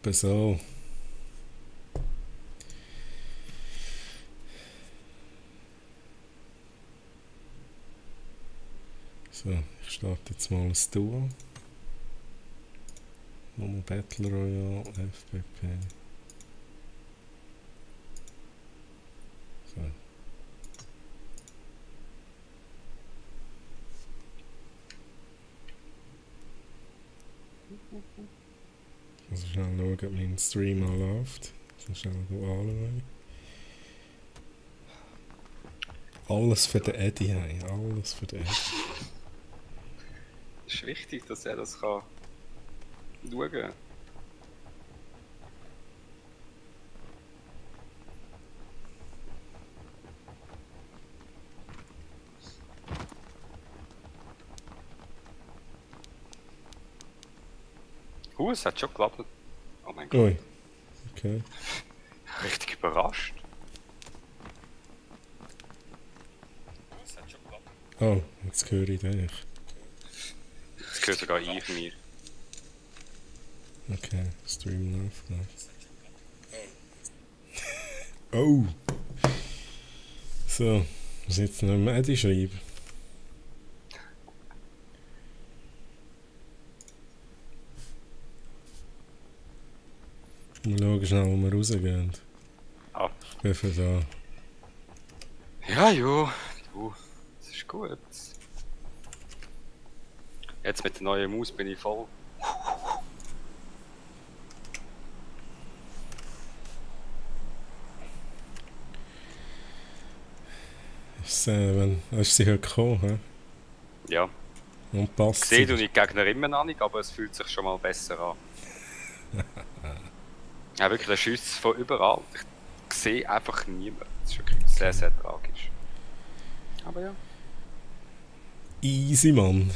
Etwa so. So, ich starte jetzt mal ein Duo. Nochmal Battle Royale, FPP. So. Also schnell schauen, ob mein Stream auch läuft. So schnell anschauen. Alles für den Eddie, hey. Alles für den Eddie. Es ist wichtig, dass er das kann schauen kann. Es hat schon geklappt. Oh mein Gott. Ui. Okay. Richtig überrascht. Es hat schon geklappt. Oh, jetzt höre ich dich. Jetzt gehört sogar ich mir. Okay, Stream läuft noch. Oh! So, muss ich jetzt noch im Eddie schreiben? Wir schauen schnell, wo wir rausgehen. Ah. Ich bin für da. Ja, jo. Du, das ist gut. Jetzt mit der neuen Maus bin ich voll. Ist sie heute gekommen, he? Ja. Und passt Ich sehe du die Gegner immer noch nicht, aber es fühlt sich schon mal besser an. Ja, wirklich, der Schuss von überall. Ich sehe einfach niemanden. Das ist wirklich sehr, sehr tragisch. Aber ja. Easy, Mann.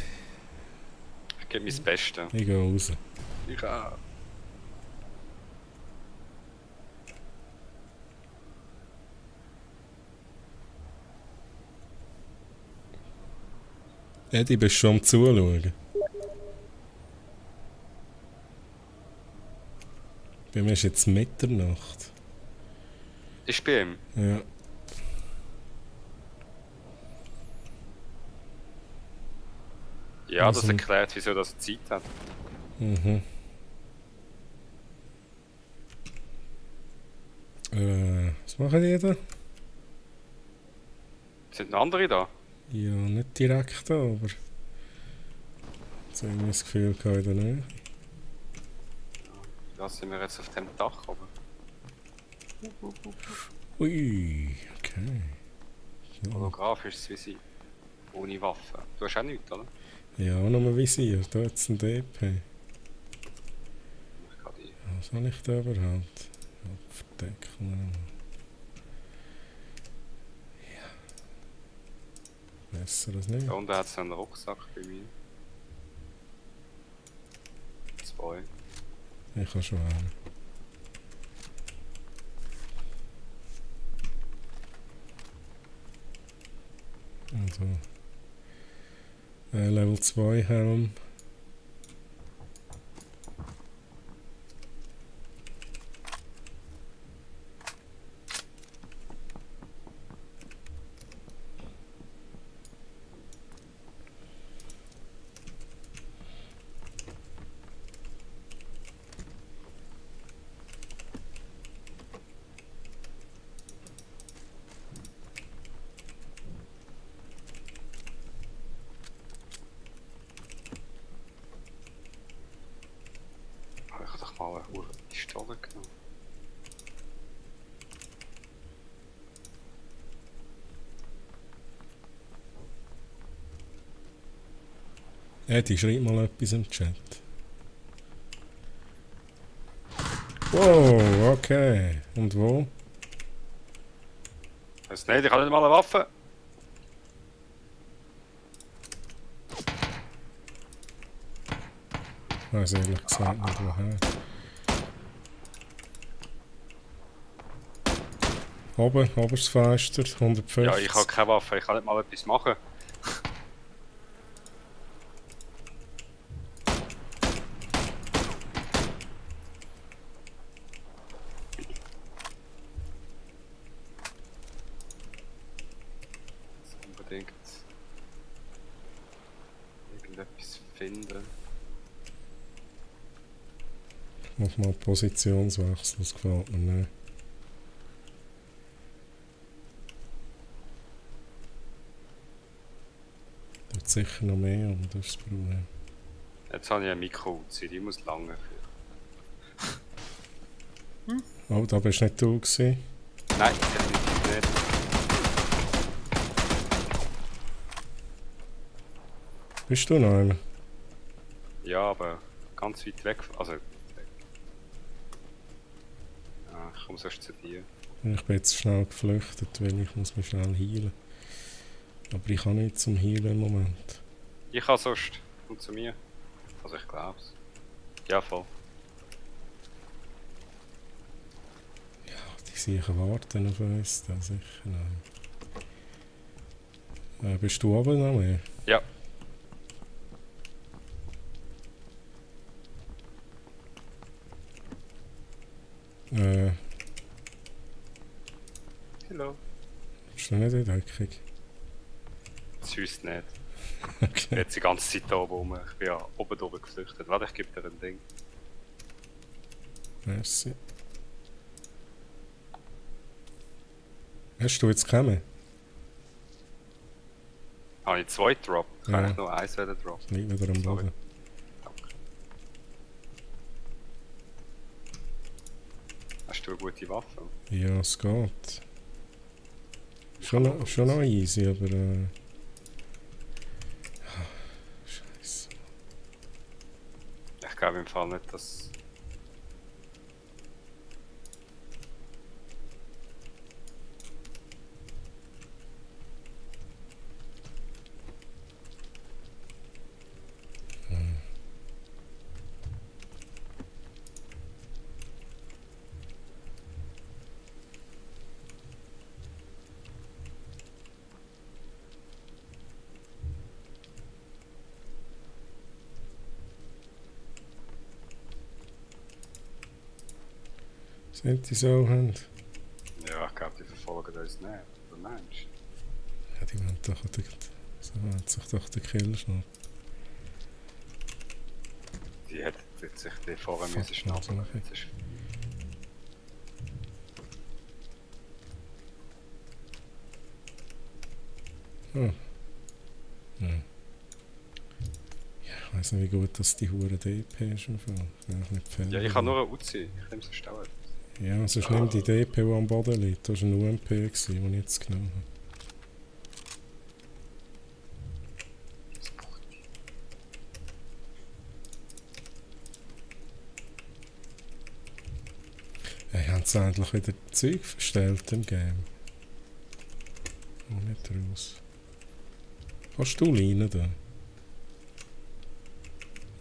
Ich gebe mein Bestes. Ich gehe raus. Ich auch. Eddie, bist du schon am Zuschauen? Bei mir ist jetzt Mitternacht. Ist bei ihm? Ja. Ja, Also, das erklärt, wieso das Zeit hat. Mhm. Was machen die da? Sind noch andere da? Ja, nicht direkt da, aber... Jetzt habe ich das Gefühl gehabt, in der Nähe. Da sind wir jetzt auf dem Dach oben. Ui, okay. Ja, Holographisch ist es wie sie. Ohne Waffe. Du hast auch nichts, oder? ja nochmal Visier. Da hat es ein DP. Ich kann die. Was habe ich da überhaupt? Verdecken. Ja. Besser als nicht. Da unten hat es einen Rucksack bei mir. 2. Ich kann schon einen. Also. Level 2 Helm. Ich habe doch mal eine Pistole genommen. Eddie, schreib mal etwas im Chat. Wow, okay. Und wo? Also nein, ich habe nicht mal eine Waffe. Ich weiß ehrlich gesagt nicht woher. Oben, oberstes Fenster, 150. Ja, ich habe keine Waffe, ich kann nicht mal etwas machen. finden. Ich mach mal Positionswechsel, das gefällt mir nicht. Da hat sicher noch mehr, aber das ist das Problem. Jetzt habe ich eine Mikro-Uzi, die muss lange führen. Oh, da bist nicht du gewesen. Nein, definitiv nicht. Bist du noch einer? Ja, aber ganz weit weg. Also, weit weg. Ja, ich komme sonst zu dir. Ich bin jetzt schnell geflüchtet, weil ich muss mich schnell healen. Aber ich kann nicht zum Healen im Moment. Ich kann sonst. Komm zu mir. Also, ich glaub's. Ja, voll. Die sicher warten auf uns, da sicher nein. Bist du oben noch mehr? Ja. Hallo. Bist du nicht in Deckung? Sonst nicht. Okay. Jetzt die ganze Zeit da oben rum. Ich bin ja oben drüber geflüchtet. Warte, ich gebe dir ein Ding. Merci. Hast du jetzt gekommen? Habe ich 2 Drop? Kann Ja. ich nur 1 wieder droppen? Liegt wieder am Sorry. Boden. Danke. Hast du eine gute Waffe? Ja, es geht. Schon noch easy, aber Scheiße. Ich glaube im Fall nicht, dass... Sind die so haben? Ja, ich glaube, die verfolgen uns nicht. Oder meinst du? Ja, die wollen doch so hat sich doch der Kill schnappen. Die hätten sich die vorher Fuck, müssen schnappen. okay. Jetzt ist... Oh. Ja. Ja, ich weiss nicht, wie gut das die hure DP ist im Fall. Ja, ich habe nur eine Uzi. Ich nehme sie stellen. Ja, sonst nimm die DP, die am Boden liegt. Das war ein UMP, den ich jetzt genommen habe. Hey, haben sie endlich wieder Zeug verstellt im Game? Oh, nicht raus. Hast du Leine da?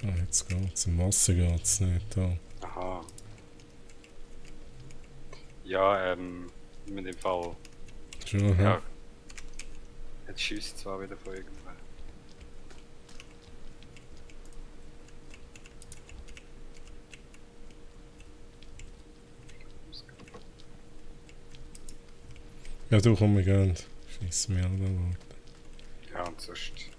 Ah, jetzt geht's. Im Wasser geht's nicht. Da. Aha. Ja, mit dem Fall. Schon, Ja. ja. Jetzt schießt zwar wieder von irgendwo. Ja, du komm, wir gehen. Scheiss mir alle Leute. Ja, und sonst.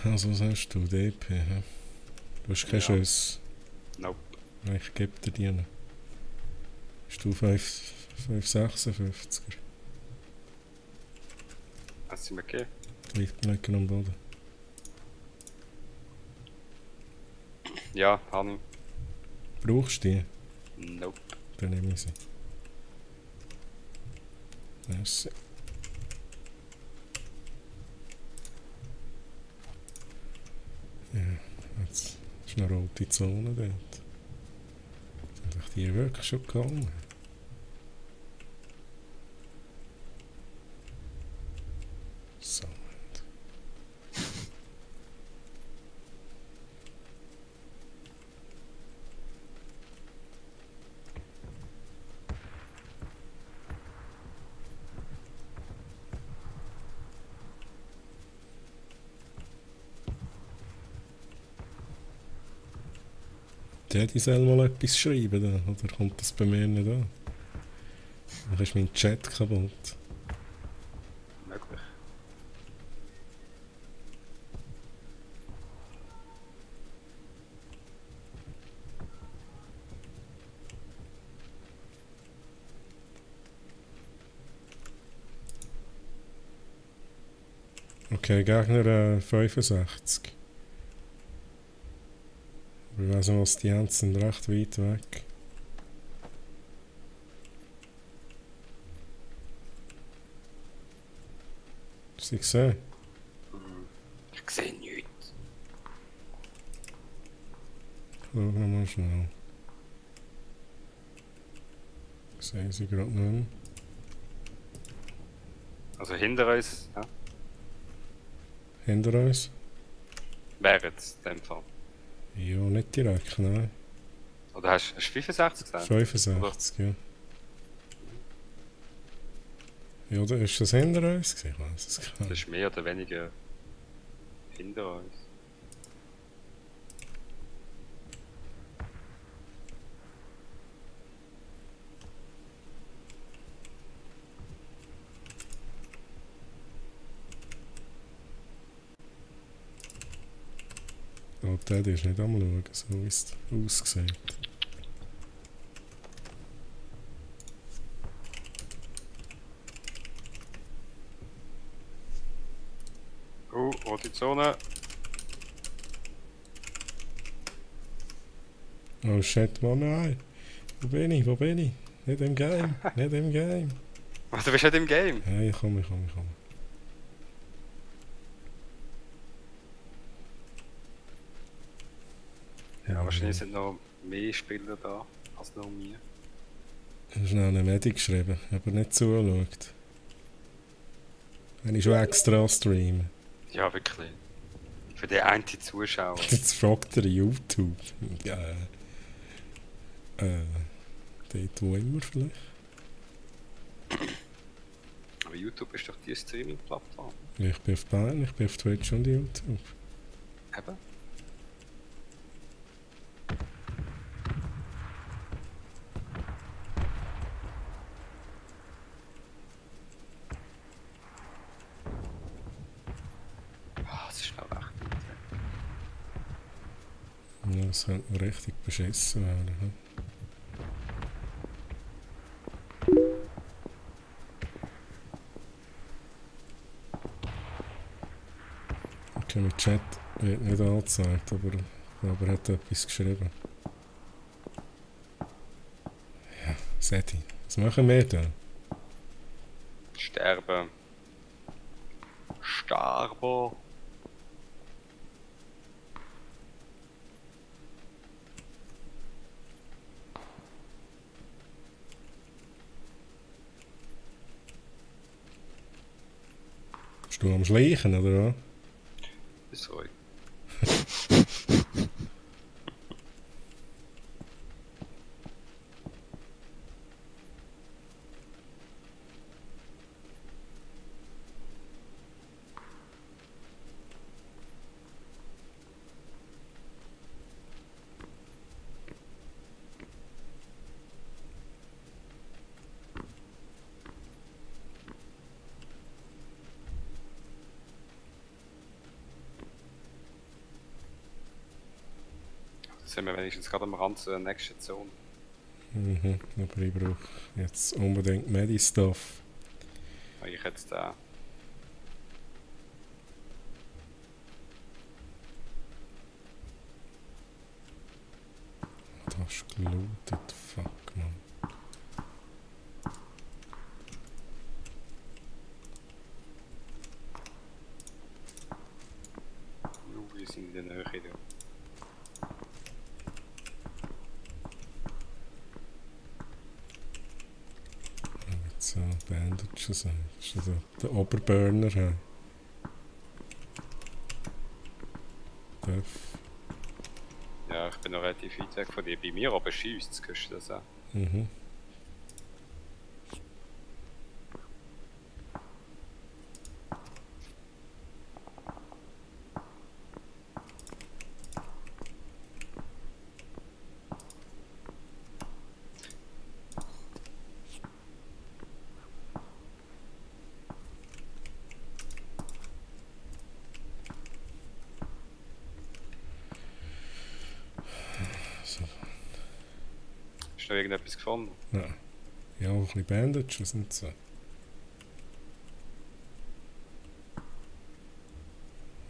Also, was hast du? DP, hä? Du hast keinen Ja. Schuss. Nope. Ich gebe dir die noch. Bist du 5,56er? Hast du mir gegeben? Liegt nicht am Boden. Ja, habe ich. Brauchst du die? Nope. Dann nehme ich sie. Merci. Ja, jetzt ist eine rote Zone dort. Sind doch die wirklich schon gegangen? So. Die soll mal etwas schreiben, da. Oder kommt das bei mir nicht an? Dann ist mein Chat kaputt. Möglich. Okay, Gegner 65. Aber ich weiss nicht, was die Ents sind recht weit weg. Hast du sie gesehen? Ich sehe nichts. Schau mal schnell. Ich sehe sie gerade nicht mehr. Also hinter uns, ja? Hinter uns? Wäre jetzt in dem Fall. Ja, nicht direkt, nein. Oder hast du 65 gesagt? 65, ja. Ja, oder ist das hinter uns gewesen? Ich weiss es gar Das nicht. ist mehr oder weniger hinter uns. Oh, der ist nicht am Schauen, so wie es aussieht. Rote Zone. Oh shit, Mann, nein! Wo bin ich? Wo bin ich? Nicht im Game! Nicht im Game! Du bist nicht im Game. Hey, ich komme. Ja, wahrscheinlich sind noch mehr Spieler da als nur mir. Ich habe schnell eine Medi geschrieben, aber nicht zugeschaut. Wenn ich schon extra streame. Ja, wirklich. Für den einen Zuschauer. Jetzt fragt er YouTube. Ja. Dort wo immer vielleicht. Aber YouTube ist doch die Streaming-Plattform. Ich bin auf beiden, ich bin auf Twitch und YouTube. Eben. Ah, das ist noch recht. Ja, das könnte noch richtig beschissen werden. Hm? Okay, mein Chat wird nicht angezeigt, aber ich glaube, er hat etwas geschrieben. Ja, Seti, was machen wir da? Sterben. Starbo. Bist du am Schleichen, oder was? Ist ruhig. Jetzt sind wir wenigstens gerade am Rand zur nächsten Zone. Mhm, aber ich brauche jetzt unbedingt Medi-Stuff. Ich jetzt da. Du hast gelootet, fuck man. der Nähe. Du. So, Bandages. Ist das der Oberburner? Darf. Ja, ich bin noch relativ weit weg von dir. Bei mir oben schießt, kannst du das auch. Mhm. So. Hast du noch irgendetwas gefunden? Nein. Ja, auch ein bisschen Bandages und so.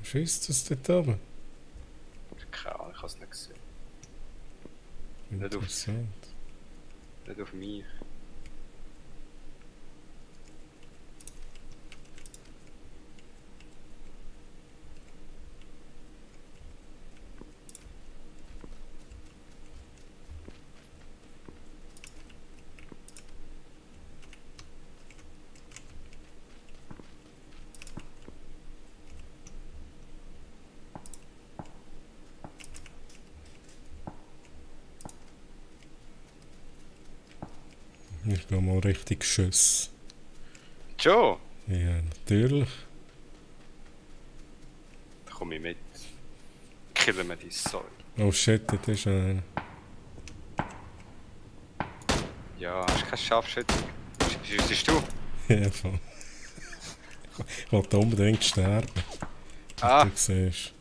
Schießt das dort oben? Keine Ahnung, ich habe es nicht gesehen. Nicht auf- Interessant. Nicht auf mich. Ich gehe mal richtig Schuss. Joe! Ja, natürlich. Da komme ich mit. Killen wir die Sau. Oh shit, das ist einer. Ja, hast du kein Scharfschütze? Siehst du? Ja, voll. Ich wollte unbedingt sterben. Ah, Du siehst.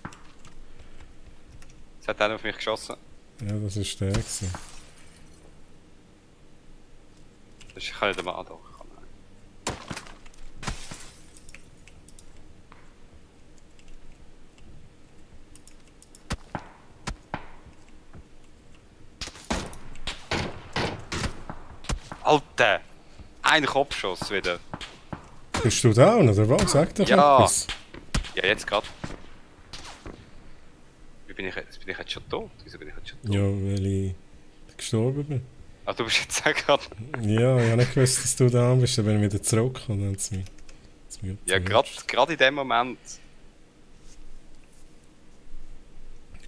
es hat einer auf mich geschossen. Ja, das ist der gewesen. Ich kann nicht einmal andocken. Alter! Ein Kopfschuss wieder. Bist du down, oder was? Sag doch Ja. etwas. Ja, jetzt gerade. Wie bin ich jetzt? Bin ich jetzt schon tot? Wieso bin ich jetzt schon tot? Ja, weil ich gestorben bin. Ah, du bist jetzt auch gerade. Ja, ich habe nicht gewusst, dass du da bist, dann bin ich wieder zurückgekommen. Dann hat's mich Ja, abgezogen. gerade in dem Moment.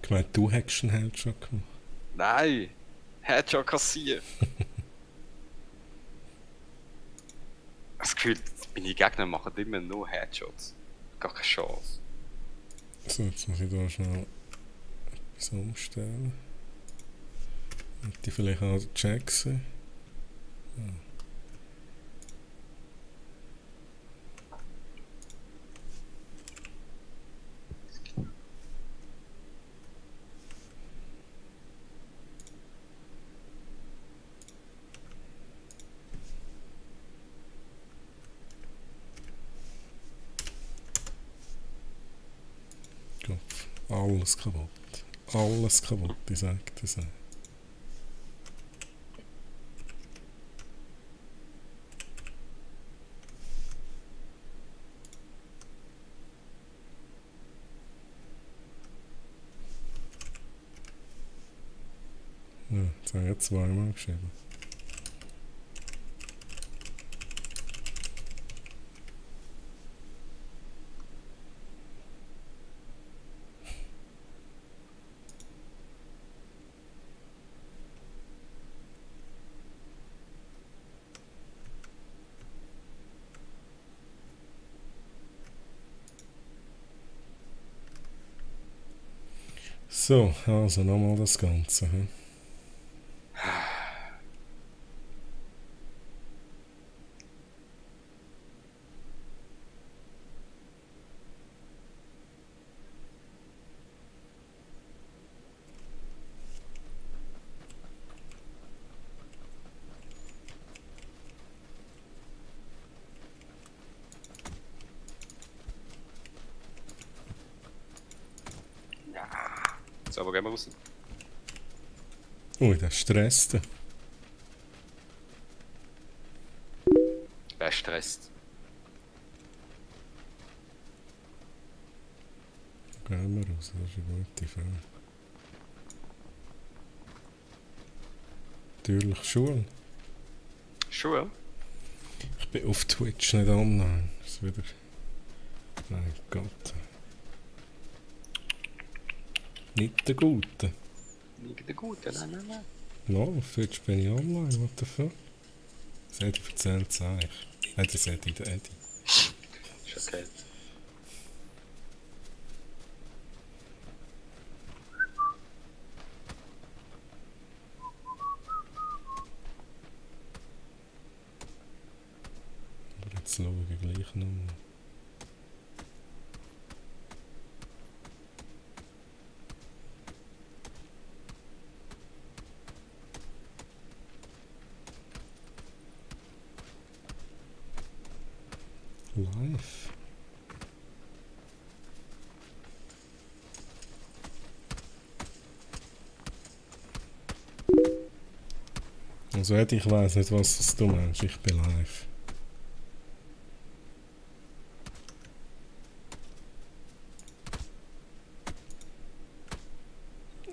Ich meine, du hättest einen Headshot gemacht. Nein! Headshot kassieren. Das Gefühl, meine Gegner machen immer nur Headshots. Gar keine Chance. So, jetzt muss ich da schnell etwas umstellen. Hätte ich vielleicht auch den Check sehen. Kopf. Alles kaputt. Alles kaputt, ich sag das. Ja, jetzt habe ich jetzt zweimal geschrieben. So, also nochmal das Ganze. Hm? So, aber gehen wir raus. Ui, der stresst. Wer stresst? Gehen wir raus? Das ist eine gute Frage. Natürlich Schule. Schule? Ich bin auf Twitch nicht online. Ist wieder... Mein Gott. Nicht der Gute. Nicht der Gute, nein. No, auf Twitch bin ich online, what the fuck? Das Eddie erzählt es eigentlich. Das Eddie, der Eddie. Ist okay. Aber jetzt schaue ich gleich nochmal. Live. Also Eddie, ich weiss nicht, was du meinst. Ich bin live.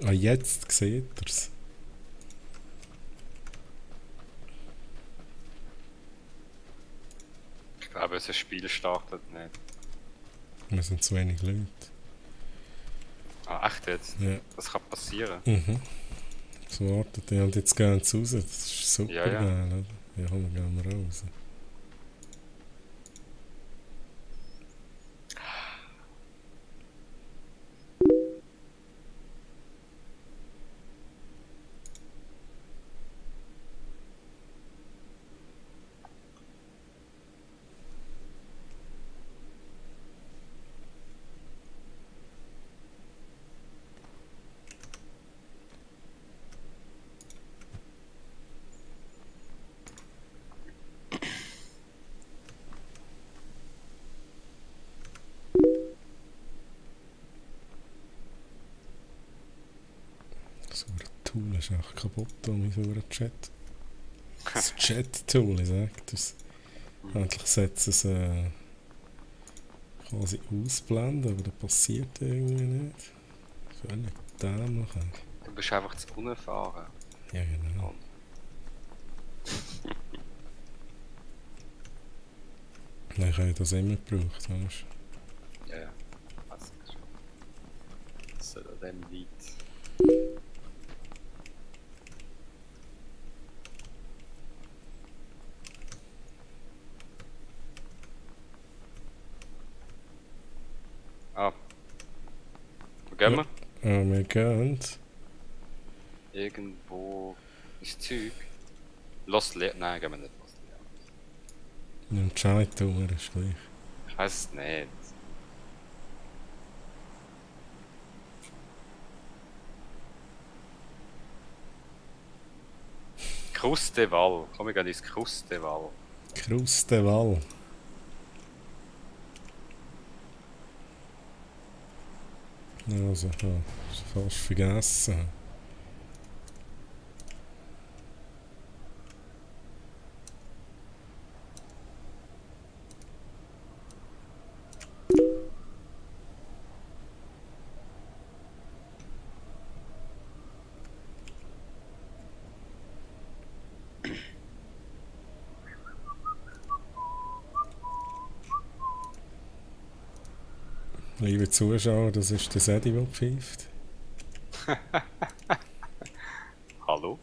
Ah, jetzt seht ihr's. Ich glaube, das Spiel startet nicht. Wir sind zu wenig Leute. Ah, echt jetzt? Ja. Das kann passieren. Mhm. So wartet ihr und jetzt gehen sie raus. Das ist super Ja, ja. geil, oder? Ja, komm, wir gehen raus. So ein Tool ist echt kaputt, um so einen Chat. Das Chat-Tool, ich sag das. Endlich setzt es quasi ausblenden, aber das passiert irgendwie nicht. Völlig dämlich. Du bist einfach zu unerfahren. Ja, genau. Und Nein, ich habe das immer gebraucht, weißt ja, ja. Das ist schon. Das soll an dem liegt. Ah. Wo gehen wir? wir gehen. Irgendwo ins Zeug. Los Leon. Nein, gehen wir nicht Los Leon. Nimm die Scheitungen, ist gleich. Ich weiß es nicht. Krusteval. Komm, wir gehen ins Krusteval. Krusteval. Ja, also, ja, ist fast vergessen. Liebe Zuschauer, das ist der Sedi, der pfeift. Hallo?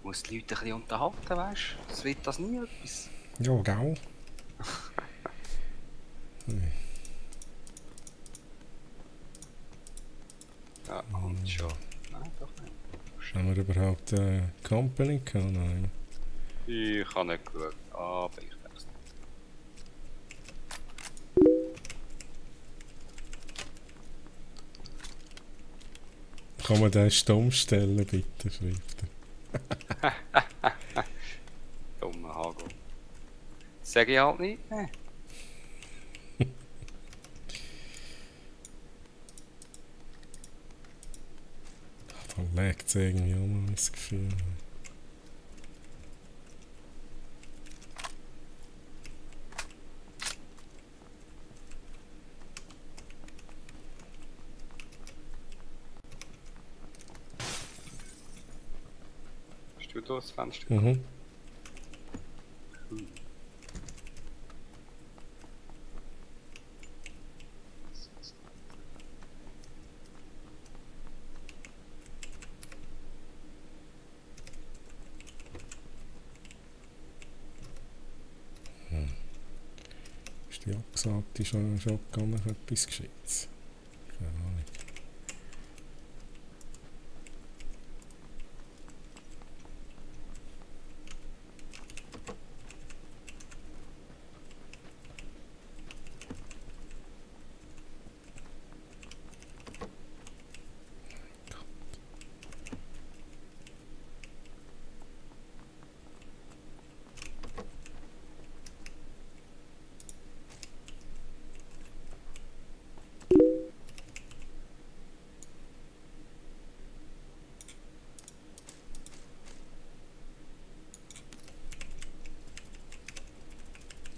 Muss die Leute ein bisschen unterhalten, weißt du? Es wird das nie etwas. Ja, gell? Ja, kommt schon. Nein, doch nicht. Haben wir überhaupt eine Company gehabt? Nein. Ich habe nicht geschaut, aber ich weiß nicht. Kann man den stumm stellen, bitte, schreibt er. Dummer Hago. Sag ich halt nicht, ne? Verlegt es irgendwie auch mal das Gefühl. Hast du da das Fenster? Mhm. Ist die abgesagte Shotgun noch etwas Gescheites? Keine Ahnung.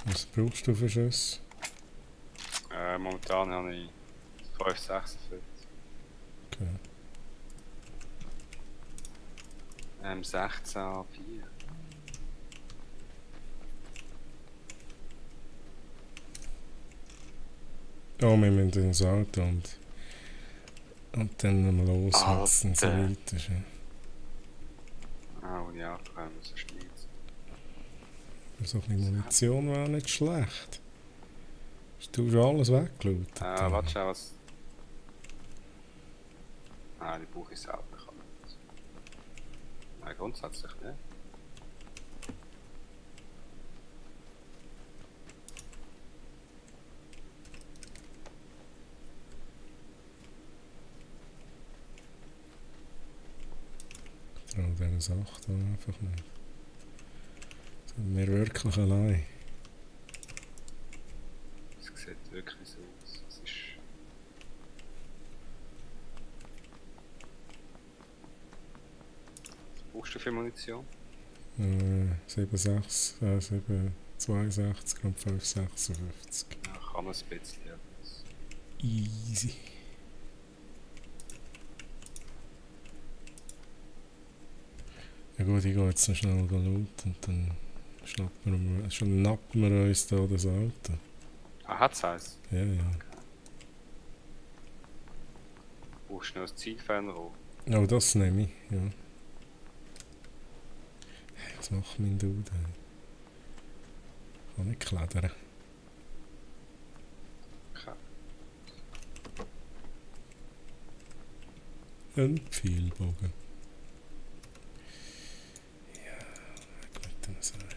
Was brauchst du für Schüsse? Momentan habe ich 5,46. Okay. 16,4. Ja, wir müssen ins Auto und dann mal los, wenn es dann so Alter. weit ist. Ja. Ah, und ja, da können wir so schneiden. So ein bisschen Munition wäre nicht schlecht. Hast du schon alles weggelootet? Warte schon, was... Die brauche ich selber. Nein, grundsätzlich nicht. Ich traue diesen Sachen einfach nicht. Sind wir wirklich allein? Es sieht wirklich so aus. Es ist... Was brauchst du für Munition? 7,6, 7,62 und 5,56. Ja, kann man ein bisschen. Ja. Easy. Ja gut, ich gehe jetzt noch schnell schauen und dann schnappen wir uns da das Auto. Ah, hat's eins? Ja, ja. Brauchst du noch ein Zielfernrohr? Oh, das nehme ich, ja. Hey, was macht mein Dude? Kann nicht klettern. Okay. Ein Pfeilbogen. Ja, weg mit dem Recht.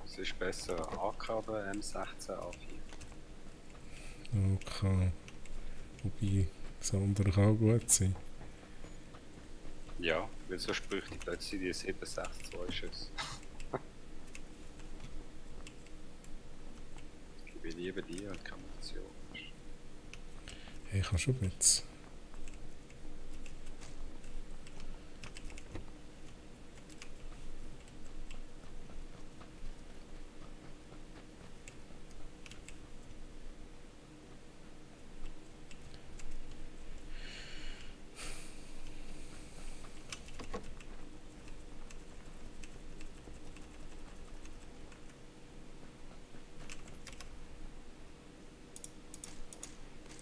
Es ist besser AK oder M16A4? Okay. Wobei, das andere kann auch gut sein. Ja, weil so spricht die plötzlich die 7,62 Schüsse. Ich gebe lieber dir und keine Munition. Hey, ich kann schon jetzt.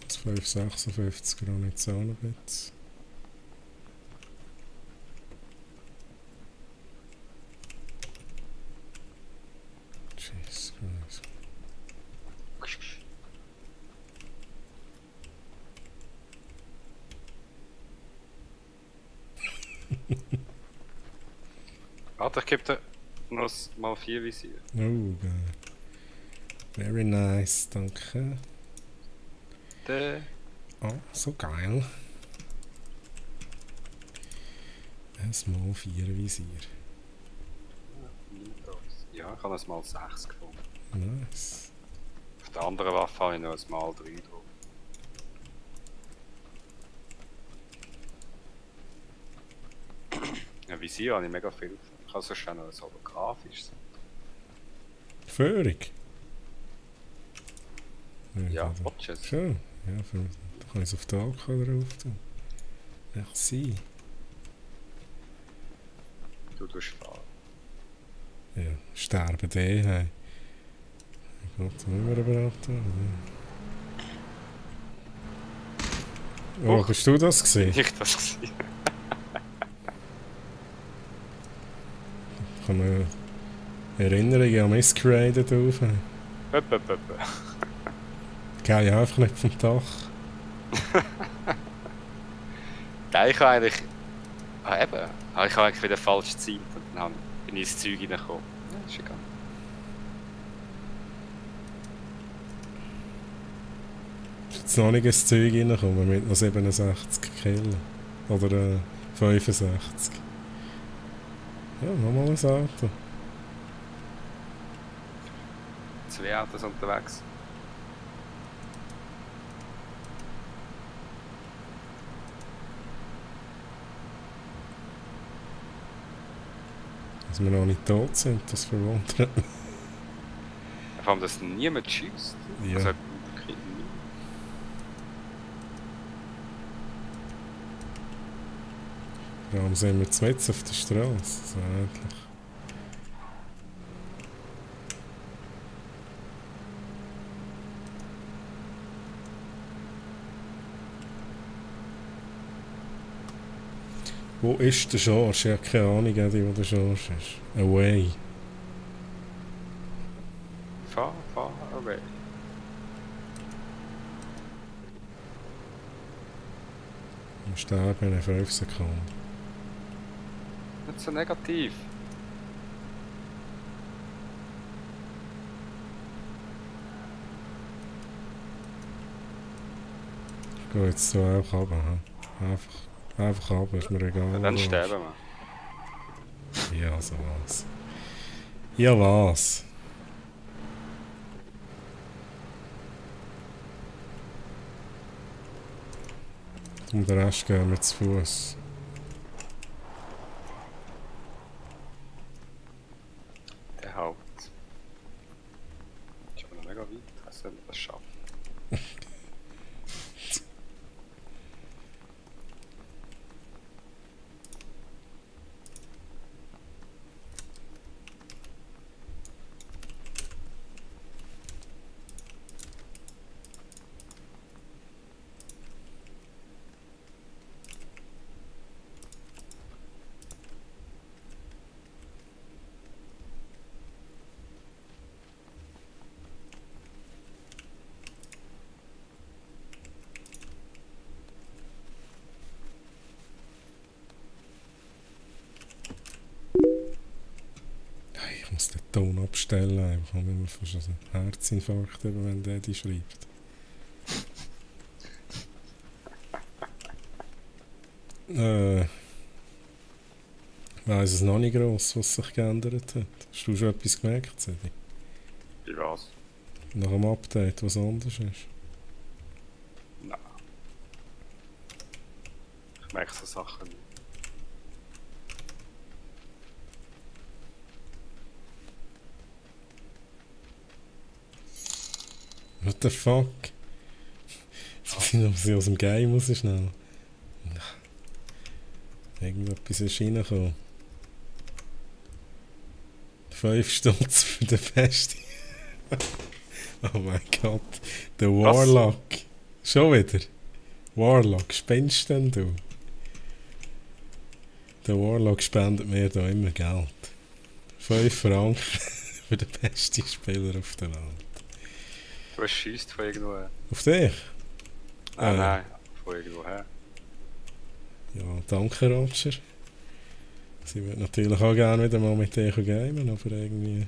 Das 5,56 Gramm jetzt auch noch jetzt. Jesus Christ. Warte, ich gebe dir noch mal 4 Visier. Oh, geil. Very nice, danke. Oh, so geil. Ein Mal 4 Visier. Ja, ich habe ein Mal 6 gefunden. Nice. Auf der anderen Waffe habe ich noch ein Mal 3 drauf. Ja, Visier habe ich mega viel gefunden. Ich habe so schnell noch ein holographisches. Führung. Ja, Watches. Schön. Ja, da kann ich es auf den AK drauf tun. Merci. Du tust fahren. Ja, sterben die, hey. Ich glaube, da müssen wir überhaupt haben. Oh, Huch. bist du das gesehen? Nicht das gesehen. Ich kann eine Erinnerung an Masquerade drauf haben. Höp. Gehe ich einfach nicht vom Dach. Nein, ich habe eigentlich... Ah, eben. Ah, ich habe eigentlich wieder falsch gezielt und dann bin ich ins Zeug reingekommen. Ja, ist egal. Ist jetzt noch nicht ins Zeug reingekommen mit noch 67 Killen. Oder 65. Ja, nochmal ein Auto. 2 Autos unterwegs. Dass wir noch nicht tot sind, das verwundert mich. Vor allem, dass niemand schießt. Ja. Also, wirklich niemand. Warum sind wir jetzt mitten auf der Straße? So endlich. Wo ist der Schorsch? Ich habe keine Ahnung, wo der Schorsch ist. Away. Far away. Wir sterben in 5 Sekunden. Nicht so negativ. Ich gehe jetzt so auch runter. Einfach runter, ist mir egal. Ja, dann sterben wir. Ja, so was. Ja, was? Und den Rest gehen wir zu Fuß. Der Haupt. Ist aber noch mega weit. Ich weiß nicht, ob wir das schaffen. Ich muss den Ton abstellen, einfach, wenn man fast einen Herzinfarkt haben, wenn der die schreibt. Ich weiss es noch nicht gross, was sich geändert hat. Hast du schon etwas gemerkt, Sedi? Wie was? Nach dem Update, was anders ist? Nein. Ich merke so Sachen nicht. What the fuck? Jetzt weiß ich noch, was ich aus dem Game muss schnell. Irgendetwas ist reingekommen. 5 Stutz für den Beste. Oh mein Gott. Der Warlock. Schon wieder? Warlock, spinnst denn du? Der Warlock spendet mir da immer Geld. 5 Franken für den besten Spieler auf der Welt. Du schießt von irgendwo her. Auf dich? Nein, von irgendwo her. Ja, danke Roger. Sie würde natürlich auch gerne wieder mal mit dir gamen, aber irgendwie...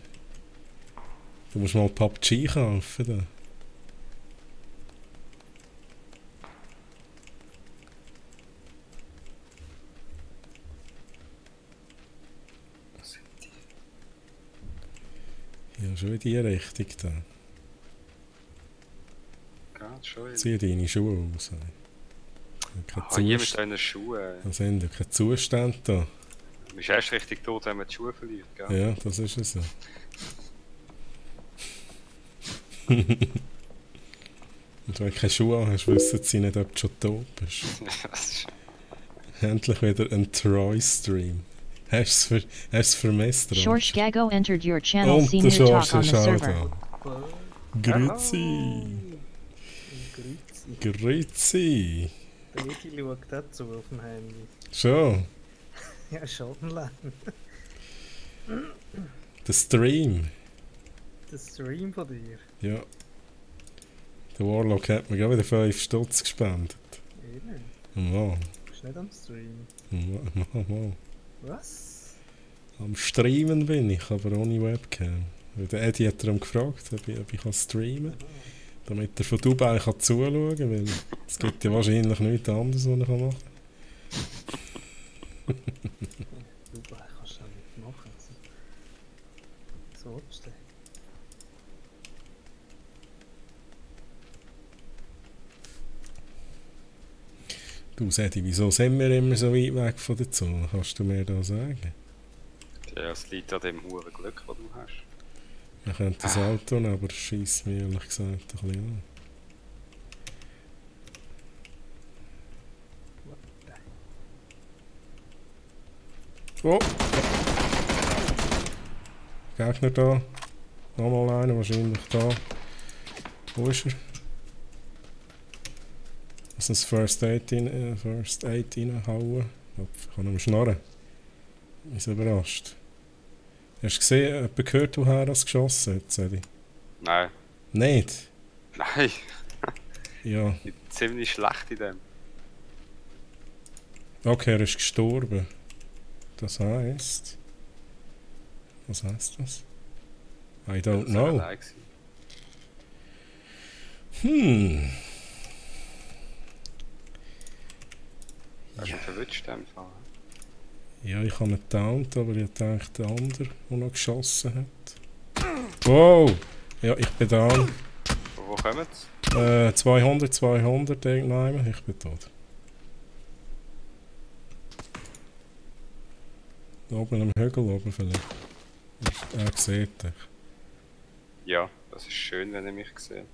Du musst mal PUBG kaufen. Da. Was sind die? Ja, schon in die Richtung da. Gerade schon. Zieh deine Schuhe aus. Hier mit deinen Schuhen. Was sind da? Kein Zustand da. Du bist erst richtig tot, wenn man die Schuhe verliert, gell? Ja, das ist es so. Und wenn du keine Schuhe hast, wissen sie nicht, ob du schon tot bist. Endlich wieder ein Troy-Stream. Hast du es vermisst, Shorsh Gago entered your channel. Und Seen der you talk Schorsch on the ist auch server. da. Grüezi! Grüezi! Der Edi schaut dazu auf dem Handy. Schon? Ja, schon online. Der Stream. Der Stream von dir. Ja. Der Warlock hat mir gerade wieder 5 Stutz gespendet. Eben. Mal. Du bist nicht am Stream. Mal. Was? Am Streamen bin ich, aber ohne Webcam. Weil der Eddie hat darum gefragt, ob ich streamen kann. Damit er von Dubai kann zuschauen kann, weil es gibt ja wahrscheinlich nichts anderes, was er machen kann. Dubai kannst du auch nicht machen. So willst du. Du, Eddie, wieso sind wir immer so weit weg von der Zone? Kannst du mir da sagen? Ja, es liegt an dem hohen Glück, das du hast. Man könnte das Auto nehmen, aber es scheisst mir ehrlich gesagt ein bisschen an. Oh! Gegner da. Nochmal einer, wahrscheinlich da. Wo ist er? Lass uns First Aid reinhauen. Ich kann ihm schnarren. Ich bin überrascht. Hast du gesehen, jemand gehört, woher das geschossen hat, Sedi? Nein. Nicht? Nein. Ja. Ich bin ziemlich schlecht in dem. Okay, er ist gestorben. Das heisst... Was heisst das? I don't know. Hast du ihn verwünscht, in dem Fall? Ja, ich habe ihn getaunt, aber ich dachte, der andere, der noch geschossen hat. Wow! Ja, ich bin down. Von wo kommen sie? 200, irgendwann. Ich bin tot. Da oben am Hügel oben vielleicht. Er sieht dich. Ja, das ist schön, wenn er mich sieht.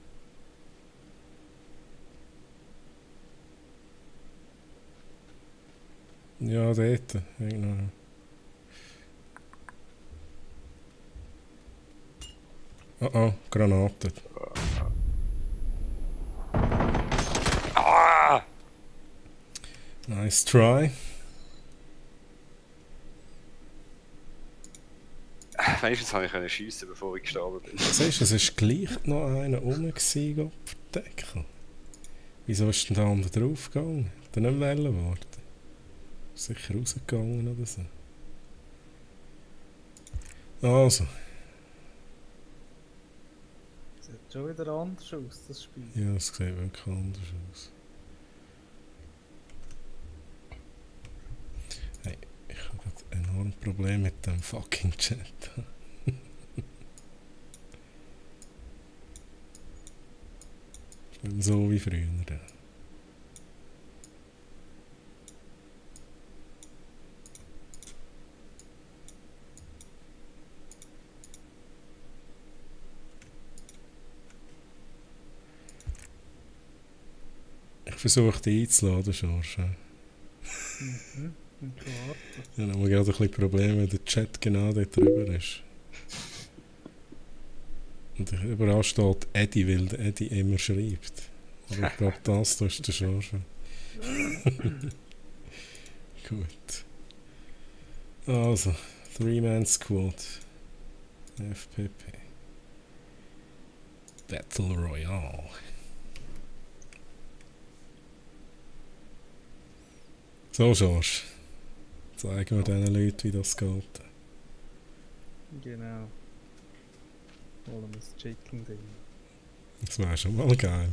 Ja, dort. Irgendwann. Oh oh, Granate. Ah! Nice try. Wenigstens konnte ich schiessen, bevor ich gestorben bin. Siehst du, es ist gleich noch einer rum gewesen, verdecken. Wieso ist denn der andere draufgegangen? Hat er nicht wollen warten? Ist sicher rausgegangen oder so. Also. Sieht schon wieder anders aus, das Spiel. Ja, es sieht wirklich anders aus. Hey, ich habe ein enormes Problem mit dem fucking Chat. So wie früher. Ich versuche dich einzuladen, Schorsch. Mhm. Und klar. Ja, dann haben wir gerade ein bisschen Probleme, wenn der Chat genau dort drüber ist. Und überall steht Eddie, weil der Eddie immer schreibt. Aber ich glaube, das da ist der Schorsch. Gut. Also, 3-Man-Squad. FPP. Battle Royale. So, Schorsch. Zeigen wir diesen Leuten, wie das geht. Genau. Holen wir das Chicken-Ding. Das wäre schon mal geil.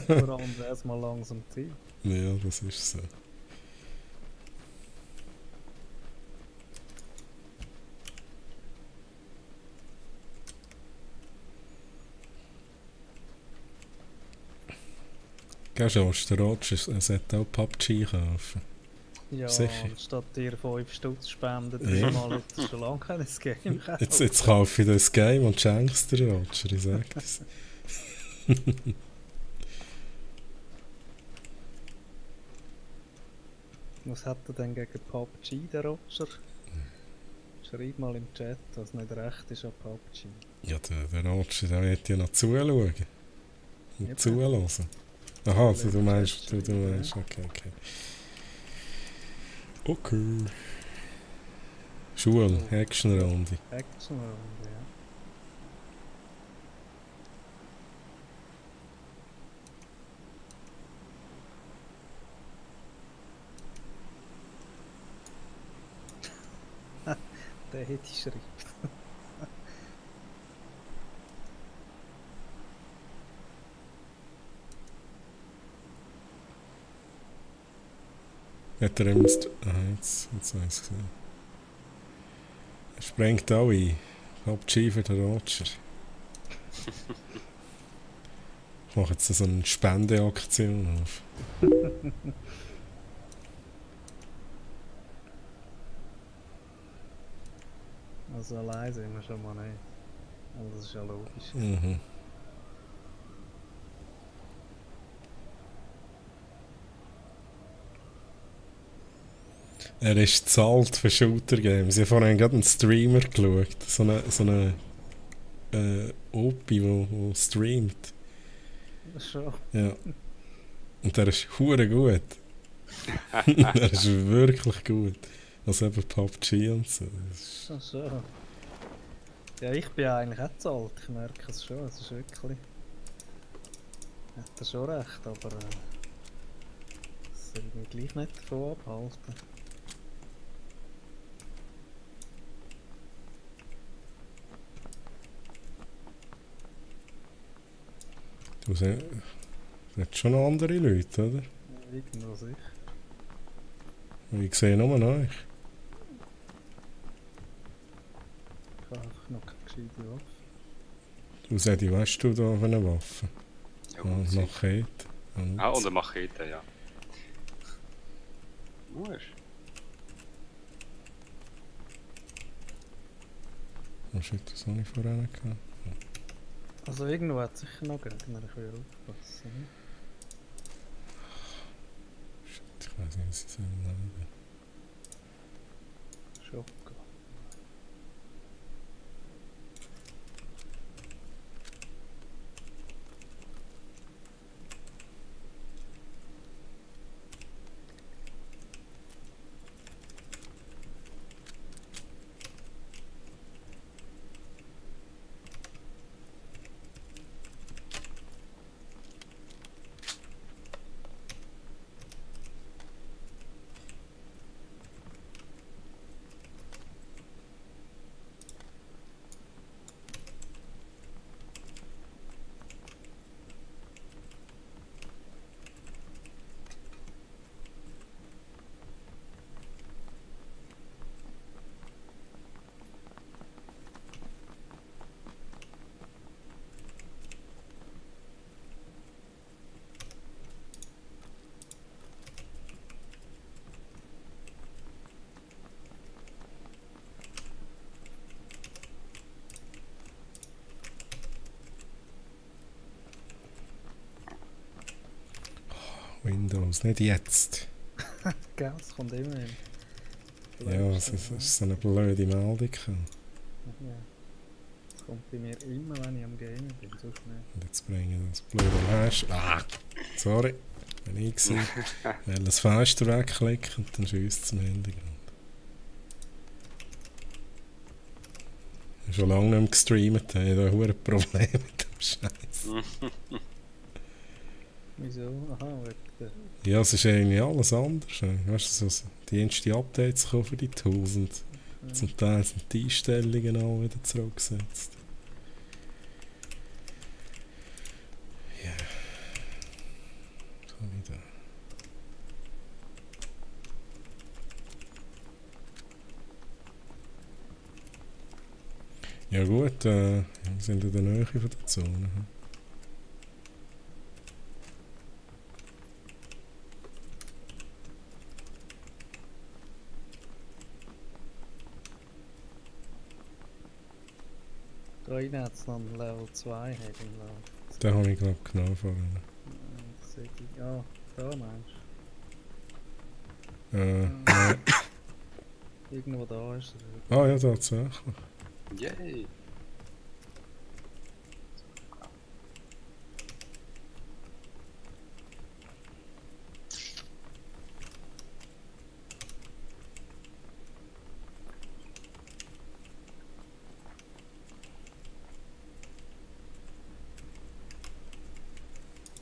Vor allem wäre es mal langsam Zeit. Ja, das ist so. Gehst du aus der Roger, er sollte auch PUBG kaufen. Ja, Sicher. und statt dir 5 Stutz spenden, Ja. dreimal hättest du schon lange kein Game kaufen. Jetzt kaufe ich das Game und schenke es dir, Roger, ich sag das. Was hat er denn gegen PUBG, der Roger? Schreib mal im Chat, was nicht recht ist an PUBG. Ja, der Roger, der wird ja noch zuschauen. Und Eben. zuhören. Aha, also du Im meinst, Chat du schreiben, meinst, okay. Okay. Schule, Actionrunde. Actionrunde, ja. Der hätte ich schreibt. Hat er ihm jetzt habe ich es gesehen. Er sprengt auch ein. PUBG für den Roger. Ich mache jetzt so eine Spendeaktion auf. Also allein sind wir schon mal nicht. Und das ist ja logisch. Mhm. Er ist zahlt für Shooter Games. Ich habe vorhin gerade einen Streamer geschaut. So eine Opi, wo streamt. Schon. Ja. Und der ist hure gut. Er ist wirklich gut. Also eben PUBG und so. Das ist Ach so. Ja, ich bin eigentlich auch zu alt, ich merke es schon, es ist wirklich... Hat er schon recht, aber... das soll mich gleich nicht davon abhalten. Du siehst schon noch andere Leute, oder? Irgendwo sicher. Ich sehe nur euch. Ich habe einfach noch keine gescheite Waffe. Du sagst, weißt du da auf eine Waffe? Ja, Und sicher. Machete. Und Ah, und eine Machete, ja. Musst. Was hat das auch nicht vorher gehabt? Also irgendwo hat es sicher noch Gegner, ich will aufpassen. Ne? Shit, ich weiß nicht, was sie sagen. Schocke. Windows, nicht jetzt. Gell, es kommt immer hin. Ja, es ist so eine blöde Meldung gekommen. Ja. Das kommt bei mir immer, wenn ich am Gamen bin, so schnell. Und jetzt bringe ich das blöde Fenster. Ah! Sorry, bin ich gewesen. Ich will das Fenster wegklicken und dann schiesst es im Hintergrund. Ich habe schon lange nicht mehr gestreamt, ich habe da ein Problem mit dem Scheiß. Wieso? Aha, wegen der... Ja, es ist irgendwie alles anders. Weißt du, so die ersten Updates kommen für die Tools und zum Teil sind die Einstellungen auch wieder zurückgesetzt. Ja. So wieder. Ja gut, wir sind in der Nähe von der Zone. Da rein hat es noch ein Level 2 irgendwo. Den habe ich glaube ich genau vorhin. Das sehe ich. Ja, da meinst Nein. du? Irgendwo da ist er. Ah ja, tatsächlich. Yay!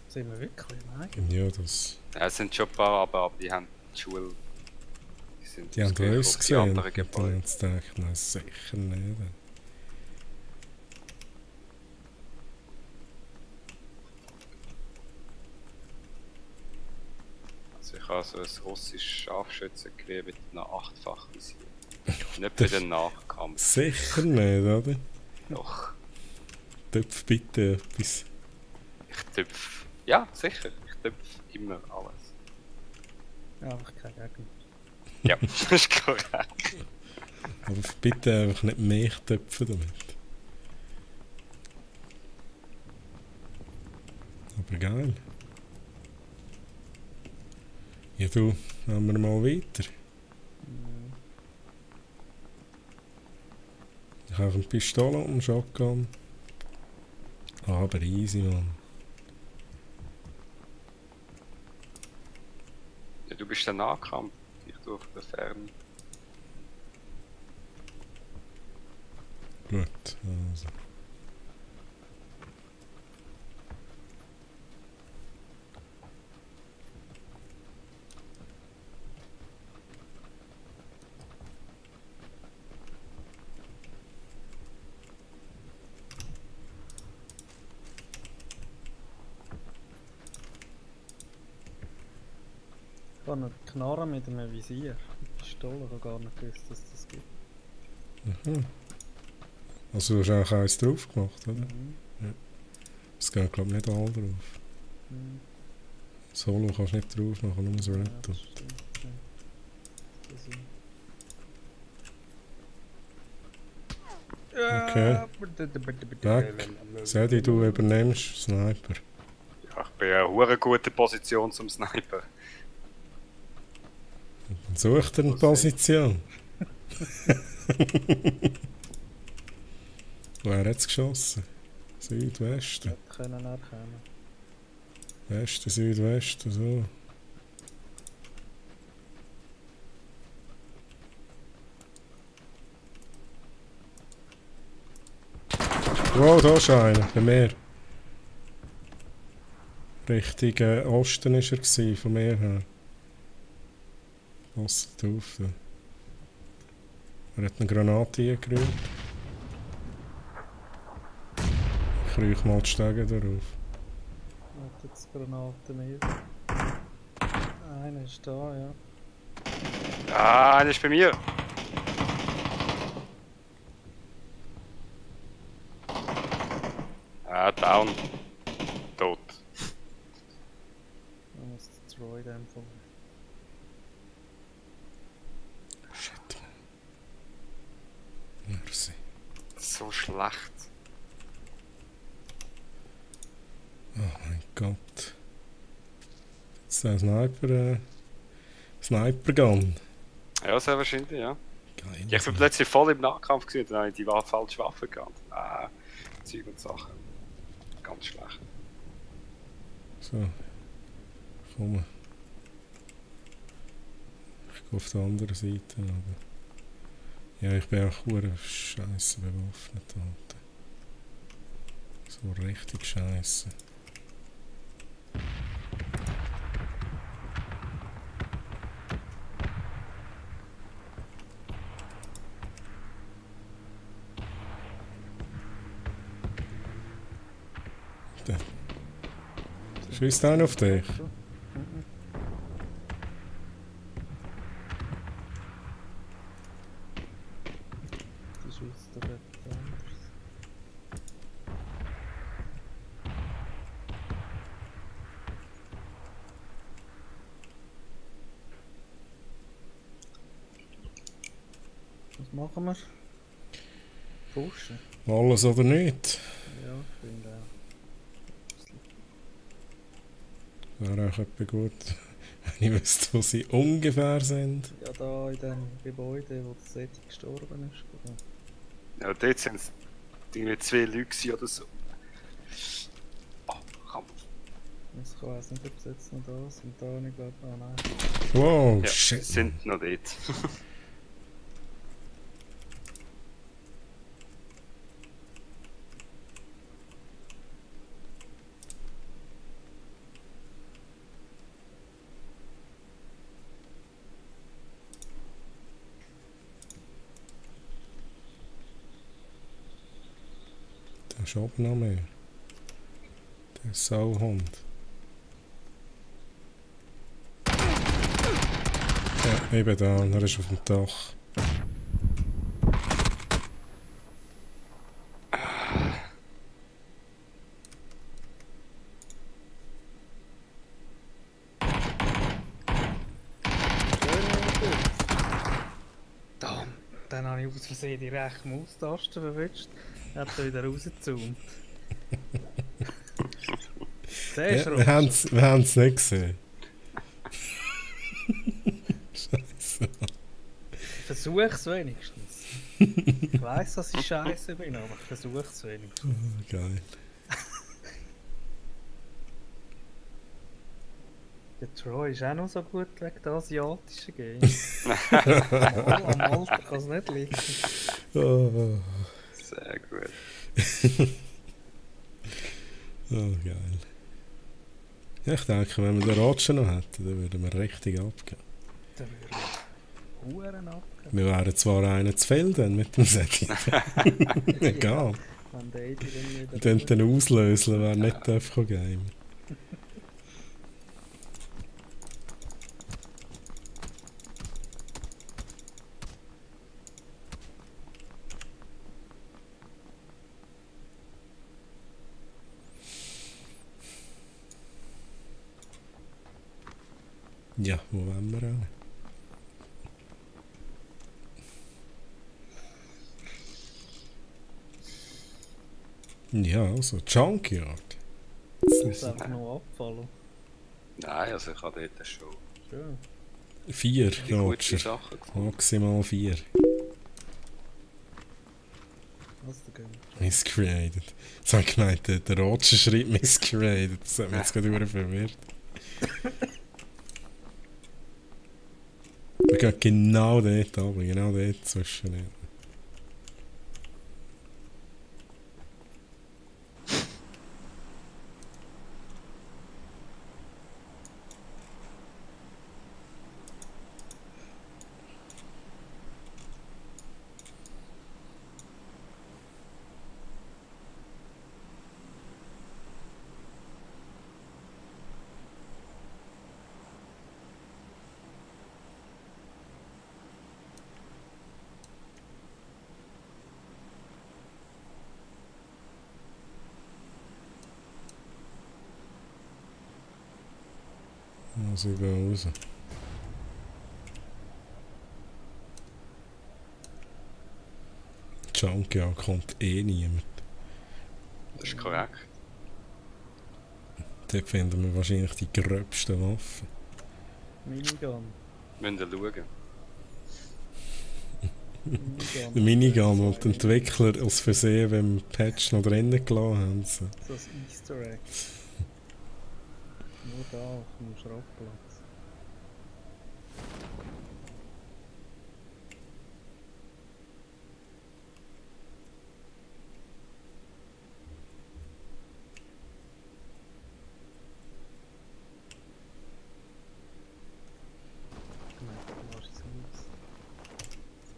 Sind wir wirklich? Nein. Ja, das... Ja, es sind schon ein paar, aber die haben die Schule. Sind Die haben ausgewichen uns auf die gesehen anderen und dann Gebäude. haben sie gedacht, nein, sicher nicht. Also ich habe so ein russisches Scharfschützengewehr mit einer 8-fach Visier. Nicht für den Nachkampf. Sicher nicht, oder? Doch. Töpf bitte etwas. Ich tüpf. Ja, sicher. Ich tüpf immer alles. Ja, einfach kein Gegner. Ja, das ist korrekt. Aber bitte einfach nicht mehr töpfen damit. Aber geil. Ja du, haben wir mal weiter. Ich habe eine Pistole und einen Shotgun. Aber easy, Mann. Ja, du bist der Nahkampf. Ich tue auf der Ferne. Gut, also. Ich habe einen Knarren mit einem Visier. Mit Pistole. Ich habe gar nicht gewusst, dass das gibt. Aha. Also du hast eigentlich eins drauf gemacht, oder? Es gehen glaube ich nicht alle drauf. Solo kannst du nicht drauf machen, nur so Ja, Red das Dot. stimmt. Ja. Okay. Weg. Sedi, du übernimmst Sniper. Ja, ich bin in einer hure guten Position zum Sniper. Dann such dir eine Position. Wer hat es geschossen? Südwesten. Können erkennen. Westen, Südwesten, so. Wow, da ist einer, bei mir. Richtung Osten war er gewesen, von mir her. Passt auf. Da. Er hat eine Granate eingerührt. Ich kriege mal die Stege darauf. Hat jetzt Granaten mehr. Einer ist da, ja. Ah, einer ist bei mir. Ah, down. Tot. Man muss Troy dem von. Shit. Merci. So schlecht. Oh mein Gott. Jetzt ein Sniper Gun. Ja, sehr wahrscheinlich, ja. Geil. Ja, ich bin plötzlich voll im Nahkampf gewesen, dann habe ich die falsche Waffe gehabt. Ah, Zeug und Sachen. Ganz schlecht. So. Komm. Ich gehe auf der anderen Seite, aber... Ja, ich bin auch hure scheisse bewaffnet, Alter. So richtig scheisse. Schießt einer auf dich? Die schießt doch etwas anderes. Was machen wir? pushen. Alles oder nicht. Ja, ich finde auch. Wäre auch etwas gut, wenn ich wüsste, wo sie ungefähr sind. Ja, da in dem Gebäude, wo der Setting gestorben ist. Oder? Ja, dort sind es irgendwie 2 Leute gewesen oder so. Oh, komm. Ich weiß nicht, ob sie jetzt noch da sind. Da nicht, glaube ich. Ah, nein. Wow, Ja, shit. sie sind noch dort. Da ist oben noch mehr. Der Sauhund. Ja, eben da, er ist auf dem Dach. Dann habe ich aus Versehen die rechte Maustaste verwünscht. Hat er wieder rausgezoomt. Siehst du, Ja, wir haben es nicht gesehen. Scheiße. versuch's wenigstens. Ich weiss, dass ich scheiße bin, aber ich versuch's wenigstens. Oh, geil. Der Troy ist auch noch so gut wegen der asiatischen Games. Am Alter kann es nicht liegen. Oh, Sehr gut. oh, geil. Ja, ich denke, wenn wir den Roger noch hätten, dann würden wir richtig abgehen. Da würde ich Huren abgeben. Wir wären zwar einer zu viel dann mit dem Setting. Egal. Wenn der Eddie dann wieder... Dann den auslösen, wer nicht darf gamen. Ja, wo wollen wir auch? Ja, also Junkyard. Das einfach noch abfallen. Nein, also ich habe dort schon 4 die gute Roger. Sachen gefunden. Maximal 4. Was der Game? Miscreated. Jetzt habe ich gemeint, der Roger schreibt Miscreated. Das hat mich jetzt gerade verwirrt. Wir gehen genau dort runter, genau dort zwischen ihnen. Also ich gehe raus. Junkyard kommt eh niemand. Das ist korrekt. Dort finden wir wahrscheinlich die gröbsten Waffen. Minigun. Müssen wir schauen. Minigun. Der Minigun, den die Entwickler aus Versehen beim Patch noch drinnen gelassen haben. So. So ein Easter Egg. Nur da auf dem Schrottplatz.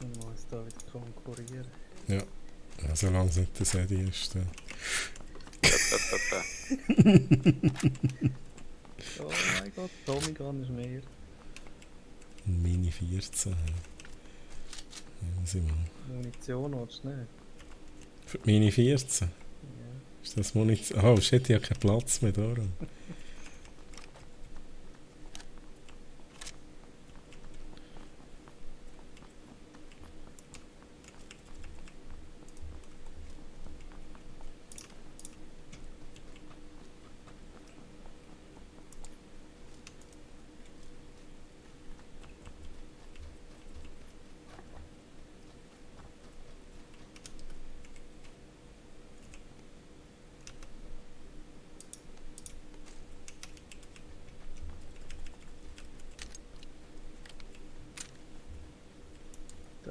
Dann muss ich da wieder konkurrieren. Ja, solange es nicht der Sedi ist. Dann. Oh mein Gott, Tommy Gun ist mehr. Ein Mini 14. Ja, sind wir. Munition willst du nicht? Für die Mini 14? Ja. Ist das Munition? Oh shit, ich habe keinen Platz mehr da.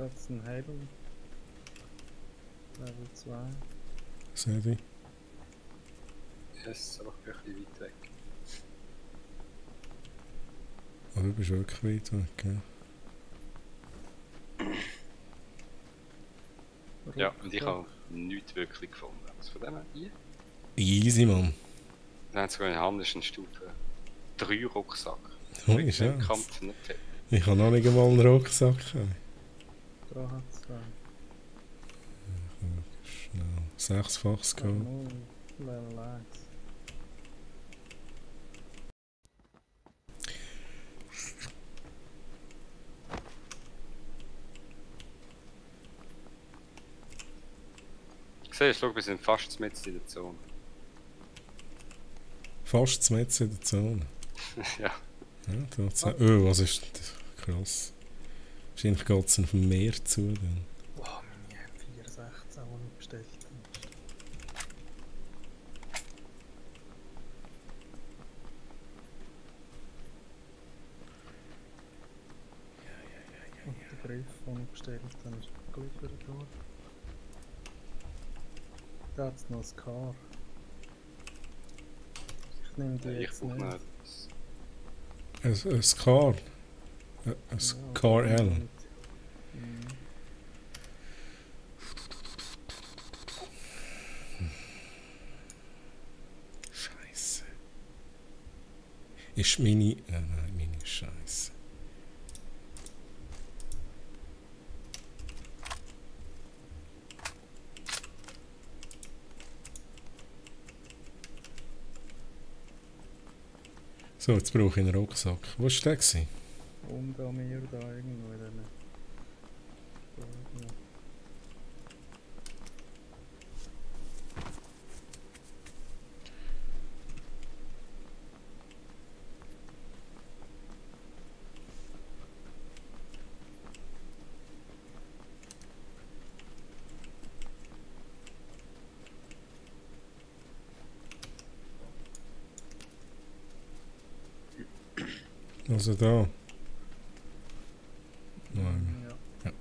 Da hat es einen Halo. Level 2. Sehe ich. Yes, aber ich bin ein bisschen weit weg. Oh, du bist wirklich weit weg, gell? Ja, und ich habe nichts wirklich gefunden. Also von dem her hier. Easy, Mann. Dann haben sogar in Hamnischen Stufe 3 Rucksack. Oh, Mit ist dem ja. Kampf nicht fett. Ich habe noch nicht einmal einen Rucksack. Da hat es Schnell. 6-faches Go. Level 1. Siehst du, schau, wir sind fast mitten in der Zone. Fast mitten in der Zone. Ja. Ja, tatsächlich. Oh, was ist das? Krass. Wahrscheinlich geht es auf dem Meer zu. Dann. Boah, meine M416, die ich bestellt habe. Und der Brief, den ich bestellt habe, ist geliefert worden. Da hat es noch ein Car. Ich nehme die Ich jetzt brauche nicht. noch etwas. Ein Scar. Ein Scar L. Mhm. Scheiße. Ist meine. Nein, meine Scheiße. So, jetzt brauche ich einen Rucksack. Wo war der? Unter mir da irgendwo in diesen. Also da. Nein. Ja.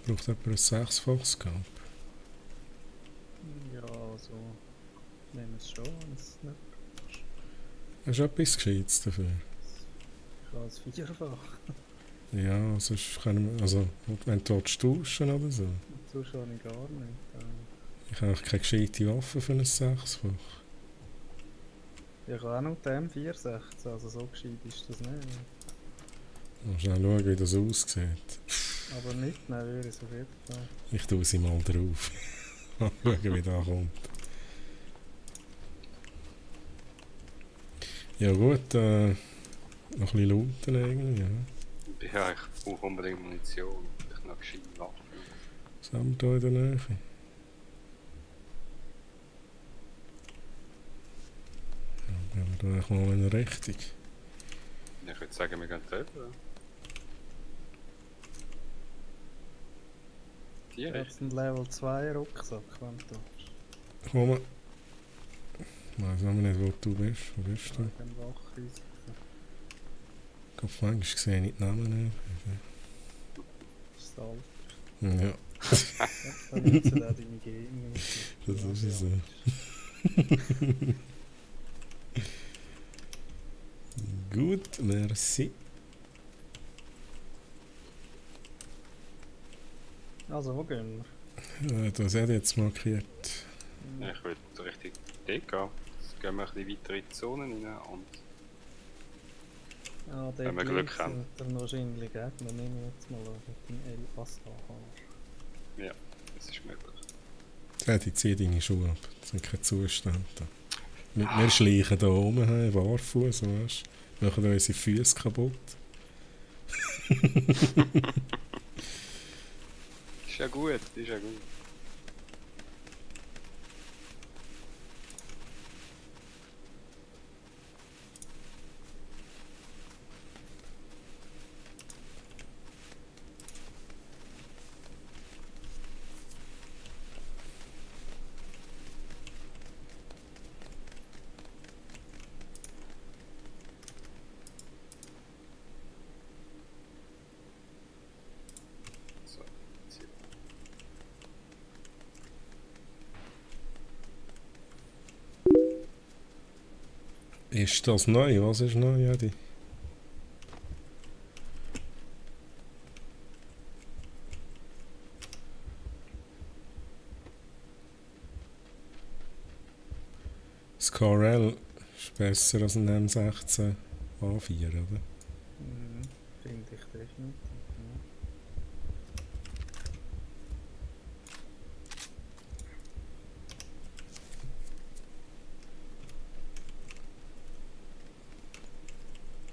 Braucht jemand ein 6-faches Gap? Ja, also. Ich nehme es schon, wenn es nicht. Hast du etwas Gescheites dafür? Ich habe es vierfach. Ja, sonst können wir, also wenn du tauschen oder so. Sonst habe ich gar nicht. Ich habe keine gescheite Waffe für ein 6-fach. Ich habe auch noch die M416, also so gescheit ist das nicht. Mal schnell schauen, wie das aussieht. Aber nicht, nein, würde ich es auf jeden Fall. Ich tue sie mal drauf. Mal schauen, wie das kommt. Ja gut, noch ein bisschen looten irgendwie, ja. Ja, ich brauche unbedingt Munition. Ich noch gescheite Waffen. Was haben wir da in der Nähe? Ja, gehen wir da eigentlich mal in eine Richtung. Ich würde sagen, wir gehen drüber. Die Ich habe Richtung. einen Level 2 Rucksack, wenn du willst. Komm. Ich weiss noch nicht, wo du bist. Wo bist du? Wegen Wachreisen. Ich glaube, manchmal sehe ich die Namen nicht. Das ist alt. Ja, Ja, dann nützen auch deine Gegend. das ist es so. Gut, merci. Also, wo gehen wir? Das hat jetzt markiert. Ich würde richtig D gehen. Jetzt gehen wir ein bisschen weiter in die Zone rein und Ah, Wenn wir Glück haben. Dann wahrscheinlich Gegner. Nehmen wir jetzt mal mit dem El Asahar. ja, das ist möglich. Ich ziehe deine Schuhe ab. Das sind keine Zustände. Wir schleichen da oben, barfuß, weißt du. Machen unsere Füße kaputt. Ist ja gut, ist ja gut. So, jetzt hier. Ist das neu? Was ist neu, Edi? Das KRL ist besser als ein M16 A4, oder? Mhm. Finde ich definitiv.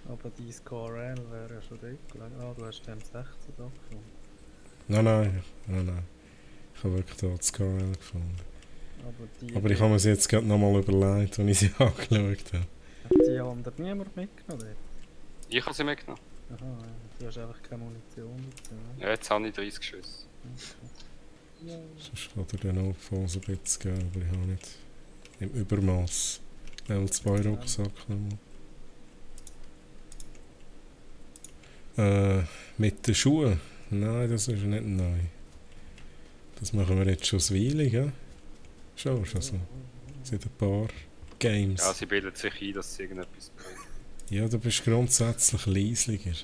Ja. Aber dein KRL wäre ja schon dort gelegen. Ah, du hast den 16 da gefunden. Nein. Ich habe wirklich dort das KRL gefunden. Aber die, Aber ich habe mir es jetzt gerade nochmal überlegt, als ich sie angeschaut habe. hat die andere niemand mitgenommen dort? Ich habe sie mitgenommen. Aha, ja. Du hast einfach keine Munition dazu. Ne? Ja, jetzt habe ich 30 Schüsse. Okay. Sonst kann er den Notfalls ein bisschen geben, aber ich habe nicht im Übermaß L2 Rucksack nochmal. Mit den Schuhen? Nein, das ist nicht neu. Das machen wir jetzt schon eine Weile, gell? Schon so. Seit ein paar Games. Ja, sie bildet sich ein, dass sie irgendetwas bringt. Ja, du bist grundsätzlich leisliger.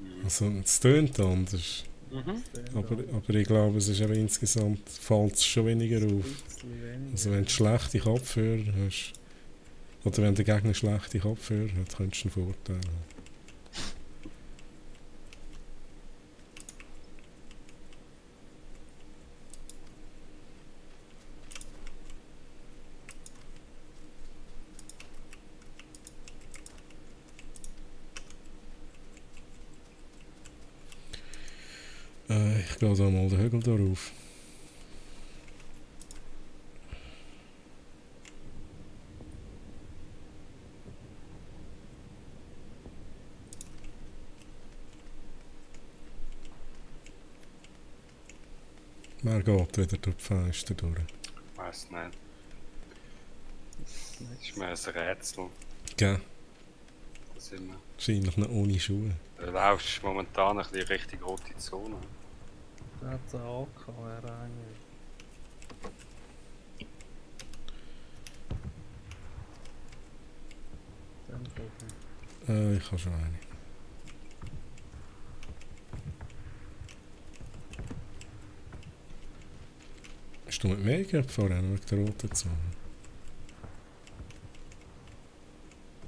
Mhm. Also, es tönt anders. Mhm. Aber ich glaube, es ist eben insgesamt, fällt es schon weniger auf. Also wenn du schlechte Kopfhörer hast, oder wenn der Gegner schlechte Kopfhörer hat, könntest du einen Vorteil haben. Ich gehe da mal den Hügel darauf. Wer geht wieder durch die Fenster durch? Ich weiß nicht. Das ist mir ein Rätsel. Gell? Das sind wir. Wahrscheinlich noch ohne Schuhe. Du laufst momentan ein bisschen Richtung rote Zone. Der hat einen AK, wäre eigentlich. Dann gucken. Ich habe schon eine. Hast du mit mir gehabt vorhin wegen der roten Zone?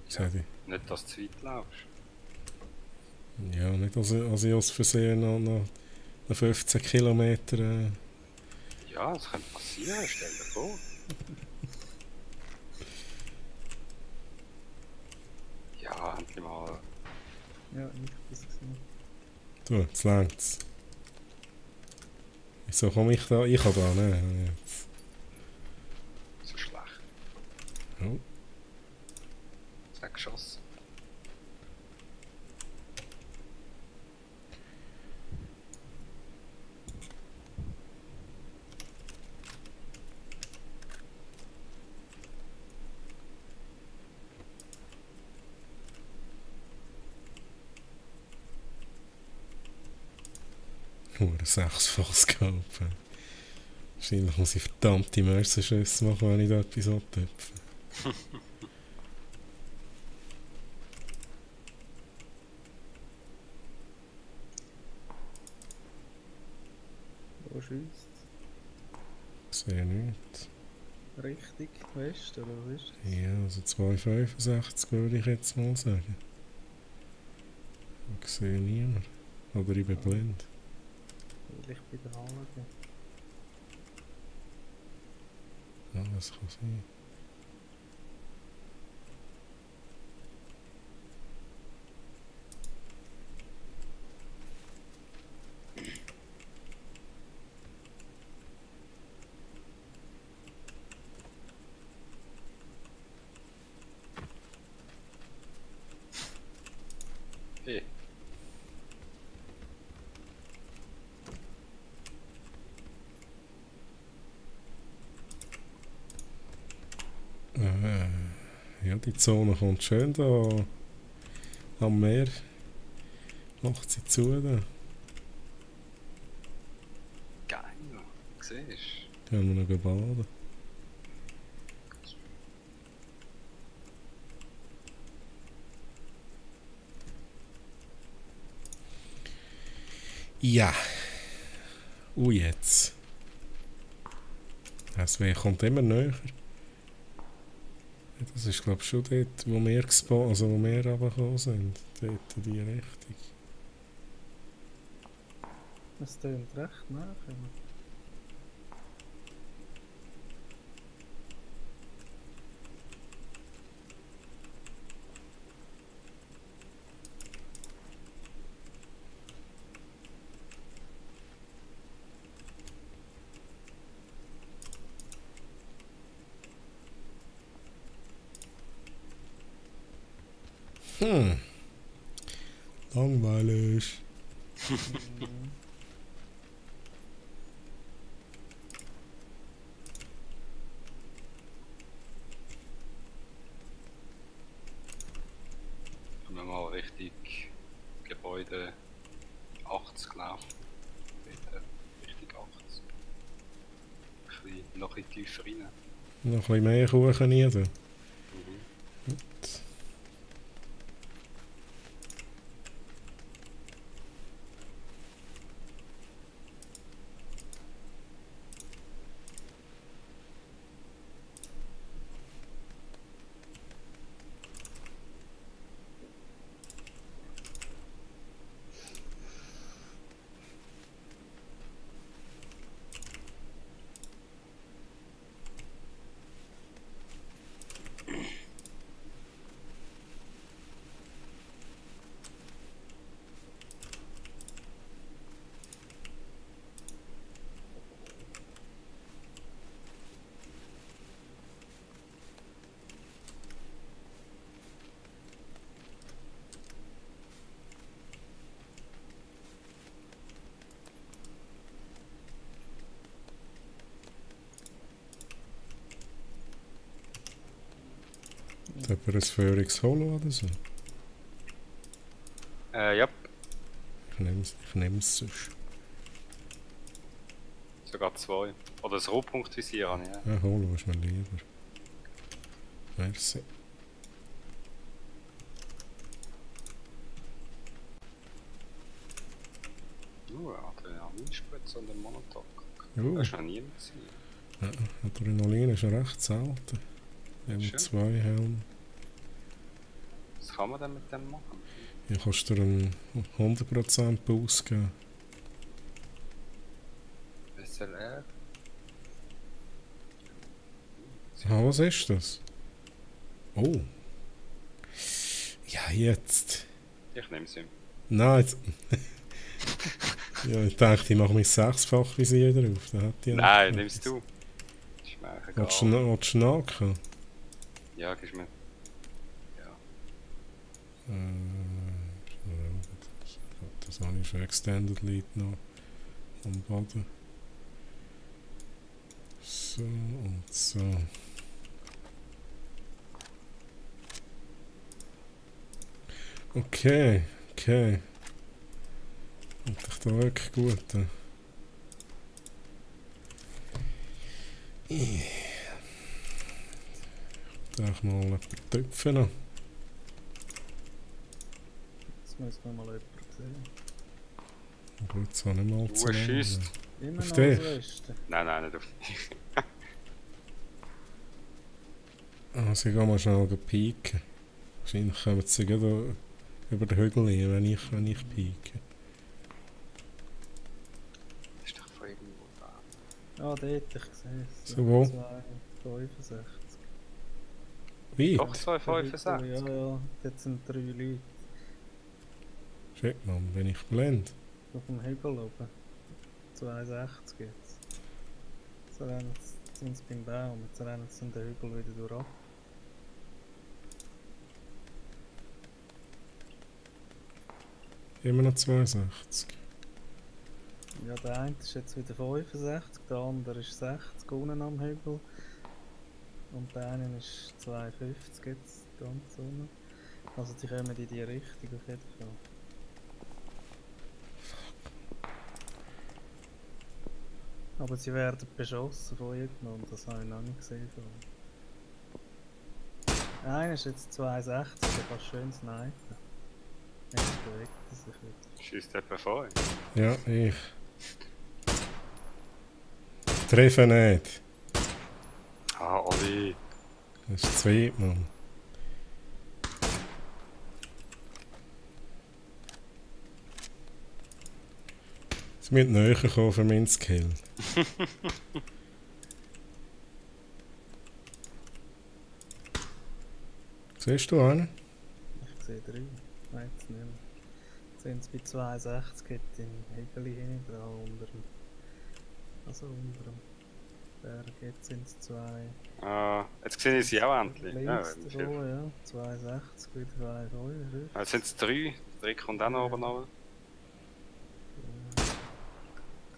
Ja. Ja. Nicht, dass du zu weit laufst. Ja, nicht als ich aus Versehen noch 15 Kilometer... Ja, das könnte passieren, stell dir vor. Ja, endlich mal. Ja, ich das gesehen. Du, jetzt längt's. Wieso komme ich da? Ich habe da, ne? Jetzt. So schlecht. Oh. Es hat geschossen. Nur ein 6-faches Scope. Wahrscheinlich muss ich verdammte Messerschüsse machen, wenn ich da etwas antöpfe. Wo schießt? Sehe nichts. Richtig West, oder was ist das? Ja, also 2,65 würde ich jetzt mal sagen. Ich sehe niemand. Oder ich bin blind. Vielleicht bei der Halle. Ja, das kann sein. Eh. Ja, die Zone kommt schön da am Meer. Macht sie zu da. Geil. Siehst Da haben wir noch baden. Ja. Jetzt. Das Weg kommt immer näher. Das ist glaube ich schon dort, wo wir also wo wir runtergekommen sind. Dort in die Richtung. Es tönt recht nach. Langweilig. Wenn wir mal richtig Gebäude 80 laufen. Bitte richtig 80. Noch ein bisschen tiefer rein. Noch ein bisschen mehr Kuchen rein. Hat er ein Phoenix Holo oder so? Ja, Ich nehme es sonst. sogar 2. Oder das Rohpunktvisier habe ich, ja. Ja, Holo ist mir lieber. Merci. Adrenalinspritze und ein Monotok. Oh. Das war noch nie gesehen. Ja, Adrenalin ist ja recht selten. Schön. M2 Helm. Was kann man denn mit dem machen? Ja, kannst du dir einen 100% Boost geben. SLR? Ah, was ist das? Oh. Ja, jetzt. Ich nehme sie. Nein, jetzt. Ja, ich dachte, ich mache mich 6-fach Visier drauf. Da hat die Nein, nimmst du. Das ist mir eigentlich egal. Willst du schnacken? Ja, gibst mir. Ja. Das habe ich schon Extended Lead noch am Boden. So und so. Okay, okay. Kommt dich da wirklich gut. Ich darf mal ein paar Töpfe noch. Jetzt müssen wir mal jemanden sehen. Gut, zwar nicht mal zu lang. Schießt. Immer Auf noch dich? als Letzte. Nein, nicht auf mich. Also ich gehe mal schnell pieken. Wahrscheinlich kommen sie gerade über den Hügel hin, wenn ich pieke. Das ist doch von irgendwo da. Ah, dort, ich sehe es. So wo? 2,65. Wie? Doch, 2,65. Ja, ja, dort sind 3 Leute Shit, Mann, bin ich blind. auf dem Hügel oben. 2,60 jetzt. Jetzt rennen sie beim Baum, jetzt rennen sie den Hügel wieder durch. Immer noch 62. Ja, der eine ist jetzt wieder 65, der andere ist 60 unten am Hügel. Und der eine ist 52 jetzt ganz unten. Also die kommen in die Richtung auf jeden Fall. Aber sie werden beschossen von irgendjemandem, das habe ich noch nicht gesehen. Einer ist jetzt 62, der kann schön snipen. Jetzt bewegt er sich wieder. Schießt jemand vor ihm? Ja, ich. Treffe nicht. Ah, Oli. Das ist zweit, Mann. Sie müssen näher kommen für meinen Skill. Siehst du einen? Ich sehe 3. Nein, jetzt nicht mehr. Jetzt sind es bei 62, geht im Hegeli hin, dran unter dem. Also unter dem Berg, jetzt sind es 2. Ah, jetzt sehe ich sie auch endlich. Ja, Links davon, ja. 62, wieder 2, 5. jetzt sind es 3. 3 kommt auch noch oben runter.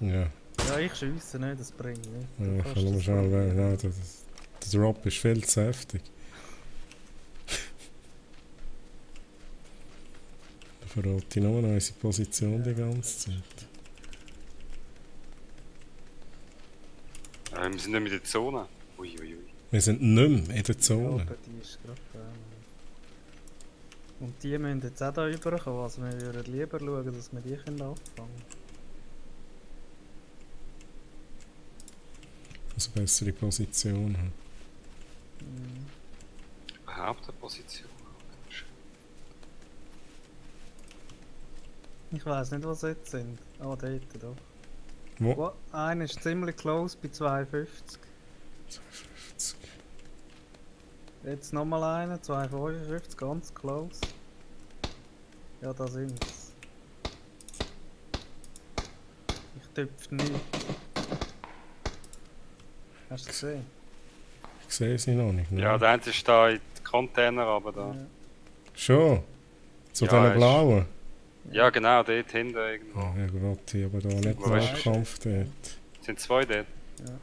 Ja. Ja, ich schiesse nicht, das bringt nicht. Ja, ich Kannst kann nur das schauen, bringen. wer. Der Drop ist viel zu heftig. Da verrate ich nur noch unsere Position die ganze Zeit. Wir sind nicht mehr in der Zone. Uiuiui. Wir sind nicht mehr in der Ja, Zone. aber die ist gerade da. Und die müssen jetzt auch da rüberkommen, also wir würden lieber schauen, dass wir die können abfangen. Also bessere Position haben. Mhm. Überhaupt eine Position. Ich weiss nicht, wo sie jetzt sind. Ah, dort doch. Wo? Oh, einer ist ziemlich close bei 52. 52. Jetzt nochmal einer, 255, ganz close. Ja, da sind's. Ich tüpfe nicht. Hast du gesehen? Ich sehe sie noch nicht. Ne? Ja, der eine ist da in den Container, aber da. Ja. Schon? Zu Ja, diesen ist- blauen? Ja, genau, dort hinten irgendwo. Ah, ja, Gott, aber da nicht Wo ist- Nahkampf dort. Es sind 2 dort. Ja.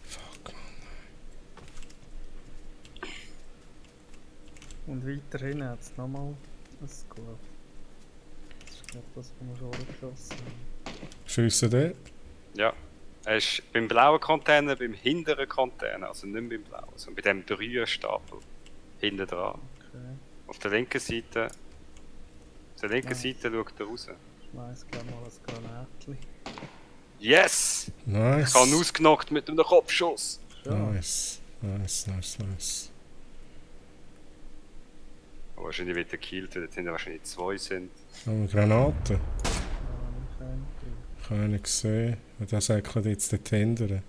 Fuck, man. Und weiter hinten hat es nochmal ein Squad. Das ist glaube das, was wir schon geschossen haben. Schiessen dort? Ja. Er ist beim blauen Container, beim hinteren Container, also nicht mehr beim blauen, sondern bei dem Brühenstapel. Hinten dran. Okay. Auf der linken Seite. Auf der linken Ja. Seite schaut er raus. Ich schmeiß gleich mal ein Granatli. Yes! Nice. Ich habe ihn ausgenockt mit einem Kopfschuss. Nice. Nice, nice, nice. Aber wahrscheinlich wird er gekillt, weil dort hinten wahrscheinlich 2 sind. Haben wir Granaten? Ich Ich habe einen gesehen. Und der säckelt jetzt den Tender.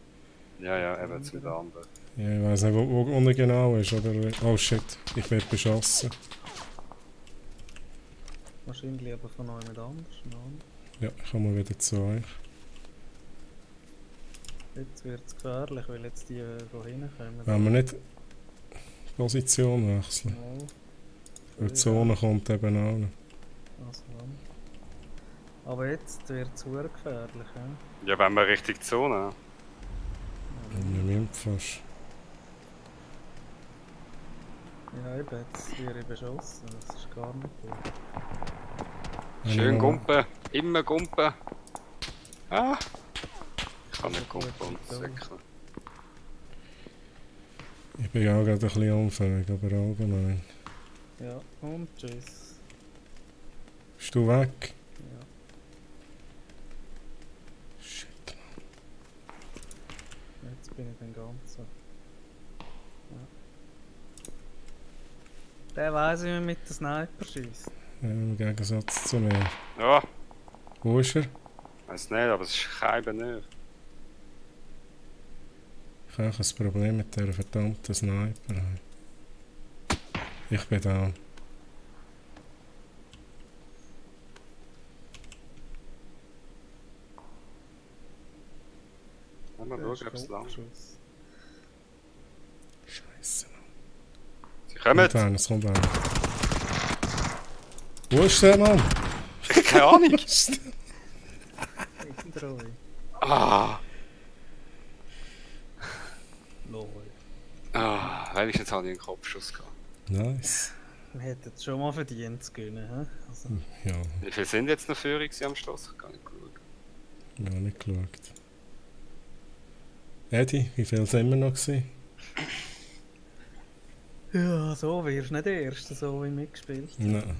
Ja, ja, eben zum anderen. Ja, ich weiß nicht, wo unten genau ist. Oder? Oh shit, ich werde beschossen. Wahrscheinlich aber von jemand anders. Nein. Ja, ich komme wieder zu euch. Jetzt wird es gefährlich, weil jetzt die von hinten kommen. Wenn wir nicht Position wechseln. Mal. Weil die Zone kommt eben an. Also, dann. Aber jetzt wird es sehr gefährlich. Ja? Ja, wenn wir Richtung Zone. Wir müssen fast. Ja, eben, jetzt werde ich beschossen. Das ist gar nicht gut. Schön noch- gumpen. Immer gumpen. Ah! Ich kann nicht gumpen und säckeln. Ich bin auch gerade ein bisschen unfähig, aber allgemein. Ja, und tschüss. Bist du weg? Ja. Shit. Jetzt bin ich dann ganz so. Ja. Der weiss, wie man mit dem Sniper schießt. Ja, im Gegensatz zu mir. Ja, Wo ist er? weiß nicht, aber es ist kein nicht. Ich habe ein Problem mit dieser verdammten Sniper. Ich bin da. Mal Der ist schauen, ob es lang. Kopfschuss. Sie Scheiße. kommen! Kommt einer, es kommt einer. Wo ist der Mann? Keine Ahnung. Irgendwo. Ah, Lol. wenigstens habe ich einen Kopfschuss gehabt. Nice. Wir hätten es schon mal verdient zu gewinnen, hä? Also, Ja, Wie viele sind jetzt noch Führung am Schluss? Ich habe gar nicht geschaut. ich habe nicht geschaut. Eddie, wie viel sind wir noch gewesen? ja, so wirst du nicht der Erste, so wie mitgespielt. Nein.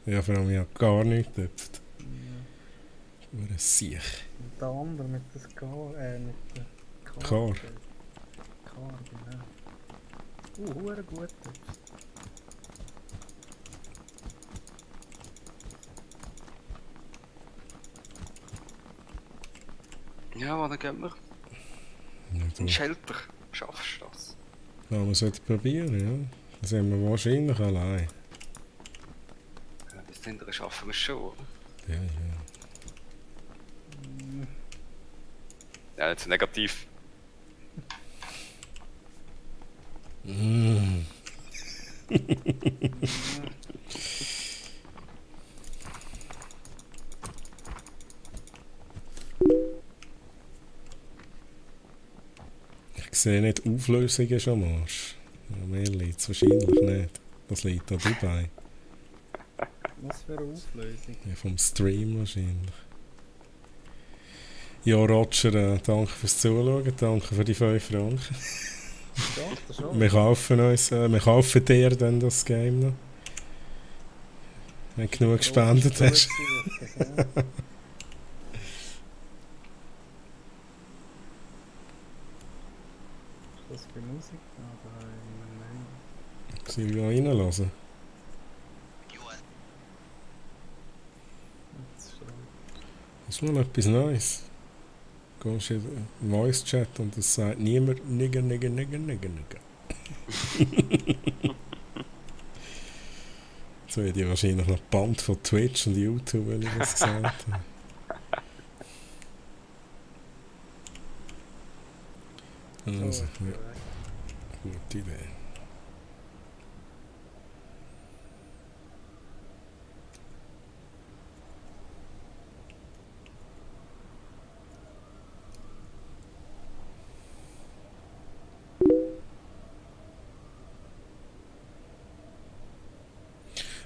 Ja, vor allem, ich habe gar nichts getöpft. Ja. War ein Siech. Und der andere mit der mit der Kar. Kar, genau. Hure gut. Ja, wann gehen wir? Ja, Ein du. Shelter. Schaffst du das? Ja, wir sollten probieren, ja. Dann sind wir wahrscheinlich allein. Ja, bis dahin schaffen wir es schon, oder? Ja, ja. Ja, nicht so negativ. Mm. Ich sehe nicht Auflösungen schon am Arsch. Ja, mehr liegt es wahrscheinlich nicht. Das liegt an Dubai. Was für eine Auflösung. Ja, vom Stream wahrscheinlich. Ja, Roger, danke fürs Zuschauen, danke für die 5 Franken. Ja, das schon. Wir kaufen dir dann das Game noch. Wenn du genug gespendet hast. Was für Musik? Ah, da habe ich Soll ich reinlassen? jetzt schon. Das ist mal etwas Neues. Du gehst in den Voice-Chat und es sagt niemand Nigger, Nigger, Nigger, Nigger, Nigger. Jetzt werde ich wahrscheinlich noch gebannt von Twitch und YouTube, wenn ich das gesagt habe. Also, So, ja, gute Idee.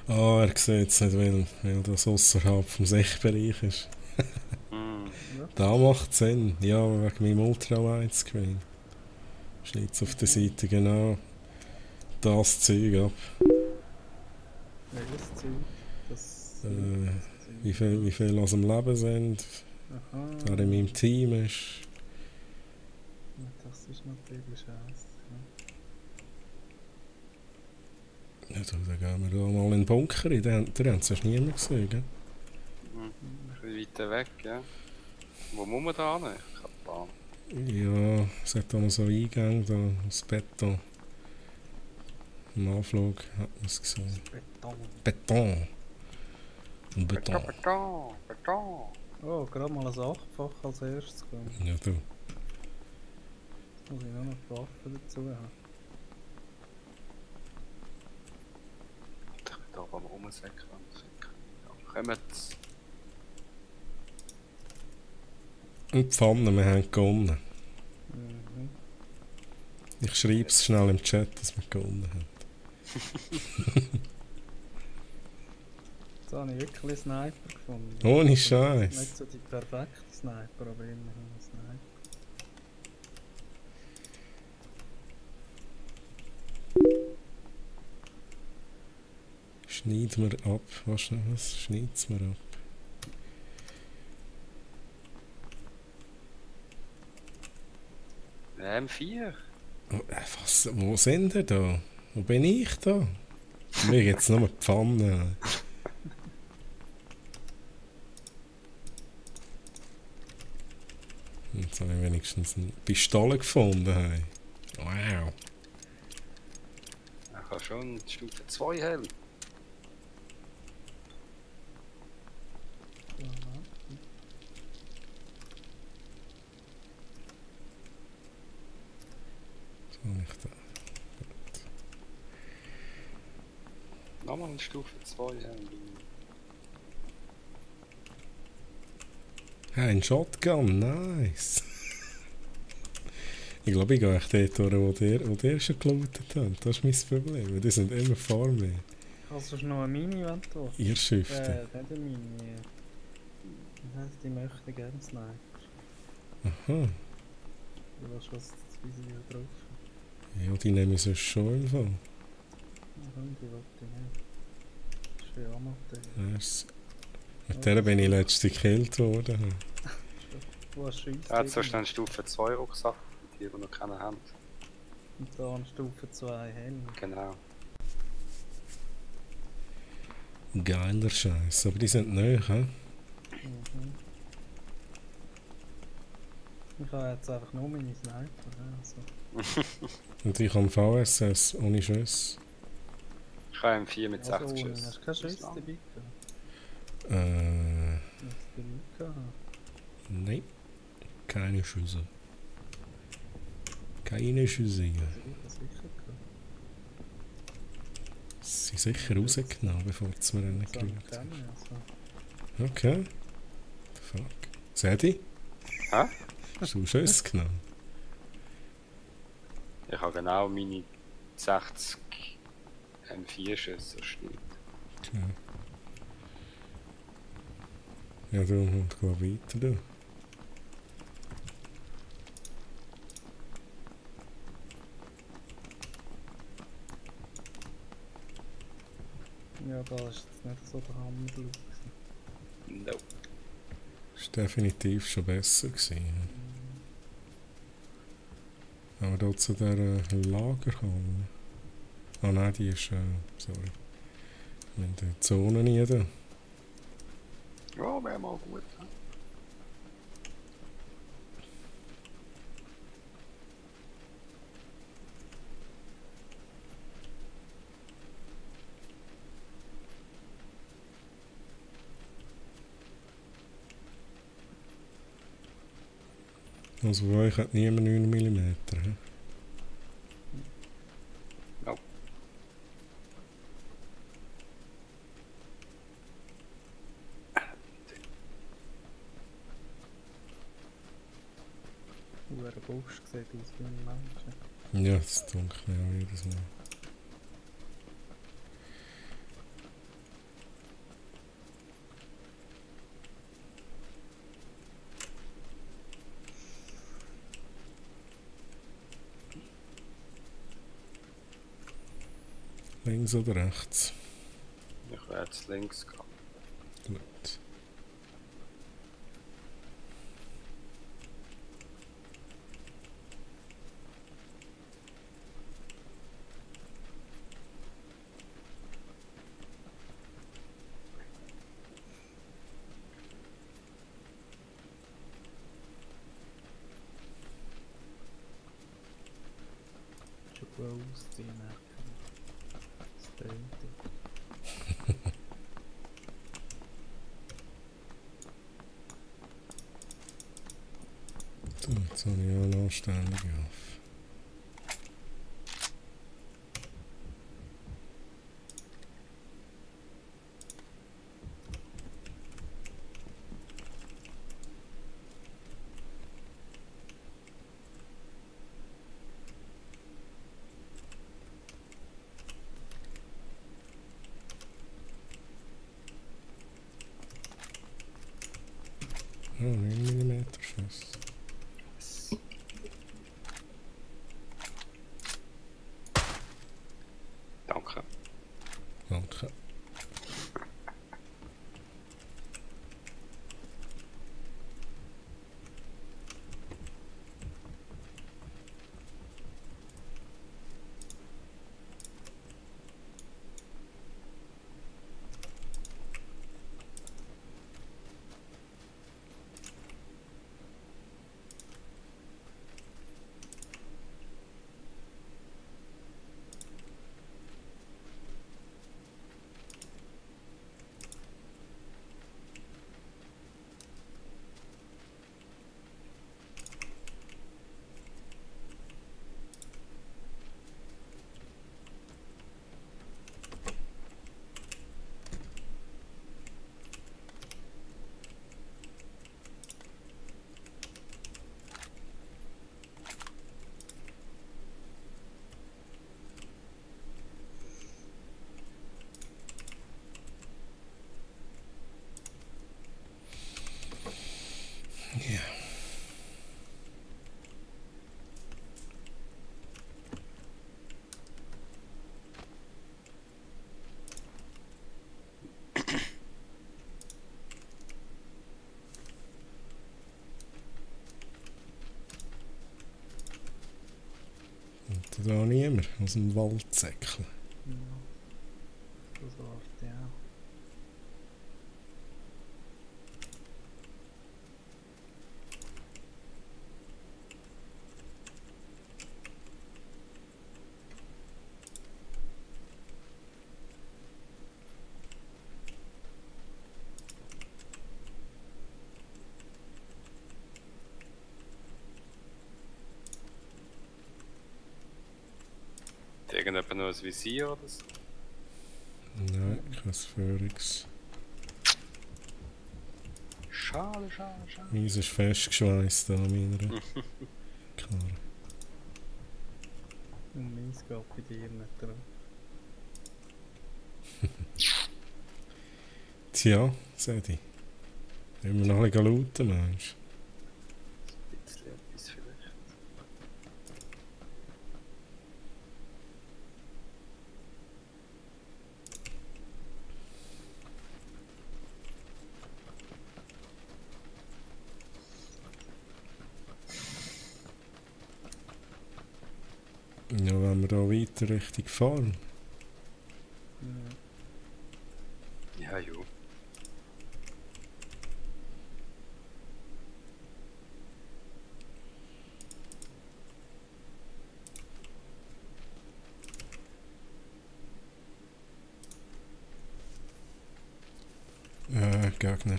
Ah, er sieht es nicht, weil das außerhalb vom Sichtbereich ist. Da macht es Sinn. Ja, wegen meinem Ultra-Wide-Screen. Schneidet auf der Seite genau das Zeug ab. Welches Zeug? Das Wie viel aus dem Leben sind, Aha. wer in meinem Team ist. Ja, das ist natürlich scheiße. Ja, du, dann gehen wir da mal in den Bunker rein. Da haben sonst niemand gesehen, gell? Ein bisschen weiter weg, ja. Wo muss man da hin? Ich habe Plan. Ja, es hat da noch so Eingänge, da, das Beton. Im Anflug hat man es gesehen. Beton. Beton. Und Beton. Beton, Beton. Oh, gerade mal ein 8-fach als erstes kommen. Ja, du. Jetzt muss ich nur noch die Waffen dazu haben. Ich will da oben rumsäckeln. Ja, kommt. Und die Pfanne, wir haben gewonnen. Mhm. Ich schreibe es schnell im Chat, dass wir gewonnen haben. Jetzt habe ich wirklich einen Sniper gefunden. Ohne Nicht Scheiß. so die perfekte Sniper, aber immerhin ein Sniper. Schneid mir ab. Was schneid's mir ab? M4. Oh, was? Wo sind ihr da? Wo bin ich da? Mir geht's nur die Pfanne. Jetzt habe ich wenigstens eine Pistole gefunden. Hey. Wow. Ich habe schon Stufe 2 Helm. Was habe ich da? Nochmal eine Stufe 2 Helm. Ein Shotgun, nice. Ich glaube, ich gehe echt dort durch, wo der schon gelootet hat. Das ist mein Problem. Die sind immer vor mir. Hast du noch eine Mini, wenn du Ihr Schiff. nicht eine Mini. Das heisst, ich möchte gerne Sniper. Aha. Du willst was das Visier drauf. Ja, die nehmen ich sonst schon im Fall. Nein, die wollte ich nicht. Das ist wie Amateur. Yes. Mit der bin ich letztens gekillt worden. Du hast Scheiss. Der hat so einen Stufe 2 Rucksack, die noch keine haben. Und da an Stufe 2 Helm. Genau. Geiler Scheiß. Aber die sind neu, hä? Mhm. Ich habe jetzt einfach nur meine Sniper. Also. Und ich habe VSS ohne Schuss. Ich habe M4 mit Also 60 ohne. Schüssen. Hast du keine Schüsse dabei gehabt? Äh, Hast du dabei gehabt? nein. Keine Schüsse. Keine Schüsse. Also ich habe sicher gehabt. Sie sind sicher rausgenommen, bevor sie mir einen Das habe ich gerührt haben. kennen, also. Okay. Fuck. Sedi? Hä? Hast du Schuss genommen? Ich habe genau meine 60 M4 Schüsse, das stimmt. Okay. Ja, du, und geh weiter, du. Ja, da ist jetzt nicht so der Hammer. Nope. Das war definitiv schon besser gewesen. Aber da zu dieser Lagerhalle. Ah nein, die ist, sorry. In der Zone nie da. Ja, wäre mal gut. He? Also bei euch hat niemand 9 mm. He? Nope. Wer Busch sieht aus wie ein Mensch. Ja, das dunkelt mir auch jedes Mal. Links oder rechts? Ich werde jetzt links gehen. Gut. Schon gut ausziehen. Steady. So, jetzt habe ich auch eine anständige Waffe. Oh, 9 mm Schuss. Und da niemand aus dem Waldsäckchen. Ja. Das warte ich auch. Hat irgendjemand noch ein Visier oder so? Nein, kein Föhrungs. Schade, schade, schade. Meins ist festgeschweißt an meiner Karre. Und meins geht bei dir nicht drauf. Tja, Sedi. Wollen wir noch ein bisschen lauten, meinst Ein bisschen etwas vielleicht. du? Ja, wenn wir da weiter Richtung fahren. Ja. Ja, jo. Gegner.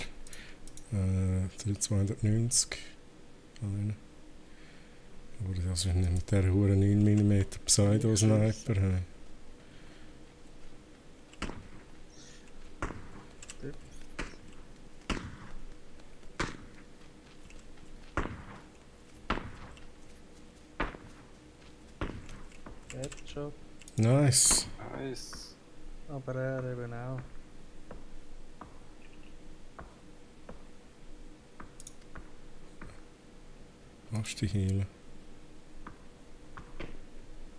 290. Einer. Aber das ist nicht mit der hohen 9 mm Pseudo-Sniper. Hey. Headshot, Nice. Nice. aber er eben auch. Kannst du dich heilen?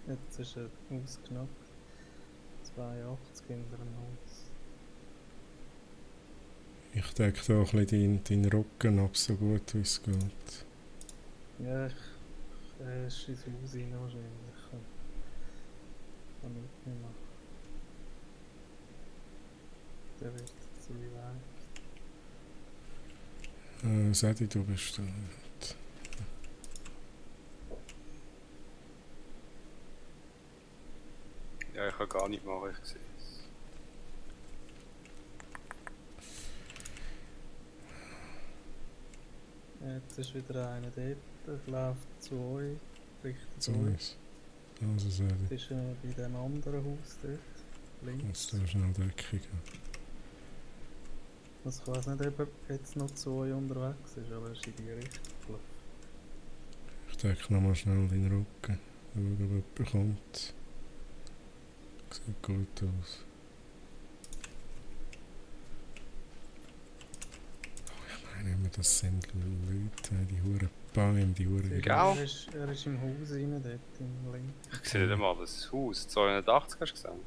Jetzt ist er ausgenockt. 82 hinter dem Haus. Ich decke da ein bisschen deinen Rücken ab, so gut wie es geht. Ja, er ist ins Haus rein wahrscheinlich. Kann ich nicht machen. Der wird zu weit. Sedi, du bist da. Ja, ich kann gar nicht machen, ich sehe es. Jetzt ist wieder einer dort. Er läuft zu euch. Richtung So euch. ist also Sedi. Das ist bei dem anderen Haus dort. Links. Jetzt da schnell Deckung. Also ich weiß nicht, ob er jetzt noch zu euch unterwegs ist, aber er ist in die Richtung gelaufen. Ich decke nochmal schnell deinen Rücken. Schauen, ob jemand kommt. Sieht gut aus. Ich meine immer, das sind Leute, die huren Bäume, die huren... Egal. Er ist im Haus rein, dort im Link. Ich sehe nicht einmal das Haus. 280 hast du gesehen?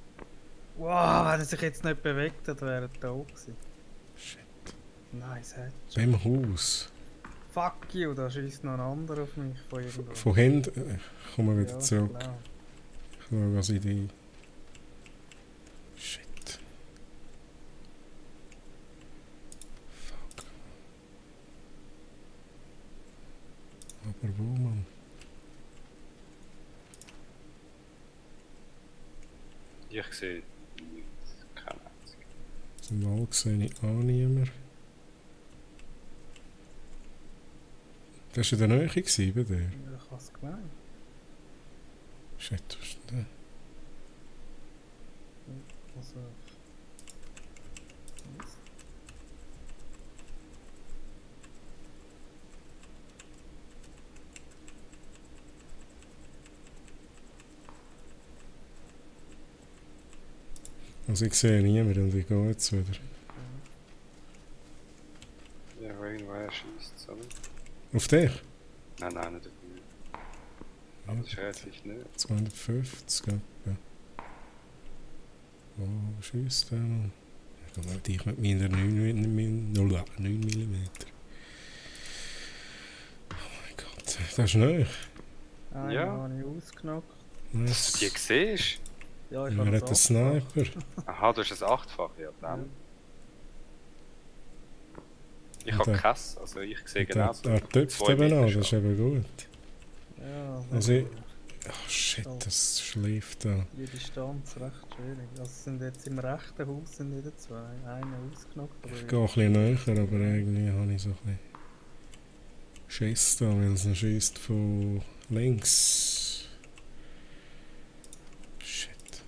Wow, wenn er sich jetzt nicht bewegt hat, wäre er tot gewesen. Shit. Nice Headshot. Beim Haus. Fuck you, da schießt noch ein anderer auf mich von irgendwo. Von hinten... Ich komme wieder Ja, zurück. klar. Ich schaue, was ich die... Shit. Fuck. Aber wo, Mann? Ich sehe nichts. Keine einzige. Zum Wald sehe ich auch niemand. Das war in der Nähe gewesen, bei dir? Ja, ich hab's gemeint. Shit, was ist denn Also. Also ich sehe niemanden und ich gehe jetzt wieder. Ja, irgendwoher schießt es, oder? Auf dich? Nein, nein, nicht auf mich. Aber das ist relativ nicht. 250, ja. Wo schießt der Mann? Ich gehe mal dich mit meiner 9 mm. Oh mein Gott, das ist neu. Einen Ja. habe ich ausgenockt. Was? Die siehst Ja, ich Wer habe hat einen Sniper? Aha, du hast ein 8-fach, ja dann. Ich Und habe der- keins, also ich sehe Der, genauso. der töpft 2 eben Meter an, das ist scharf. eben gut. Ja, Also ich- Ach shit, das schläft da. die Distanz recht schwierig. Also es sind jetzt im rechten Haus sind wieder zwei. Einer ausgenockt, aber Ich gehe ein bisschen näher, aber irgendwie habe ich so ein bisschen Schiss da, weil es schießt von links. Shit.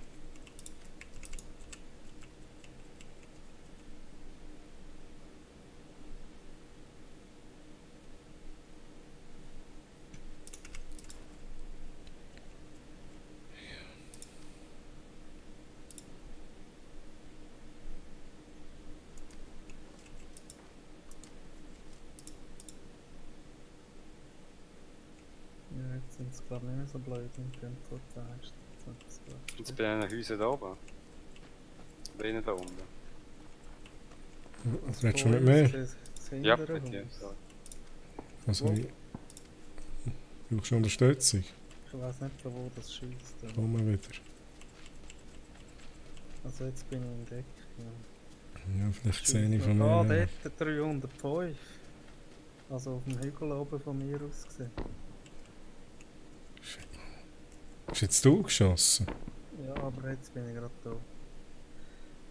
Ja, jetzt sind es glaube ich nicht mehr so blöd mit dem Protest. Jetzt bei diesen Häusern da oben. Oder innen da unten. Redest du mit mir? Das Ja, hintere mit dir. Haus. Sorry. Also ich... Brauchst du Unterstützung? Ich weiß nicht von wo das schießt. Komm mal wieder. Also jetzt bin ich in Deck. Ja. Ja, vielleicht sehe ich von Ah, mir... dort 305. Also auf dem Hügel oben von mir aus gesehen. Hast jetzt du geschossen? Ja, aber jetzt bin ich gerade da.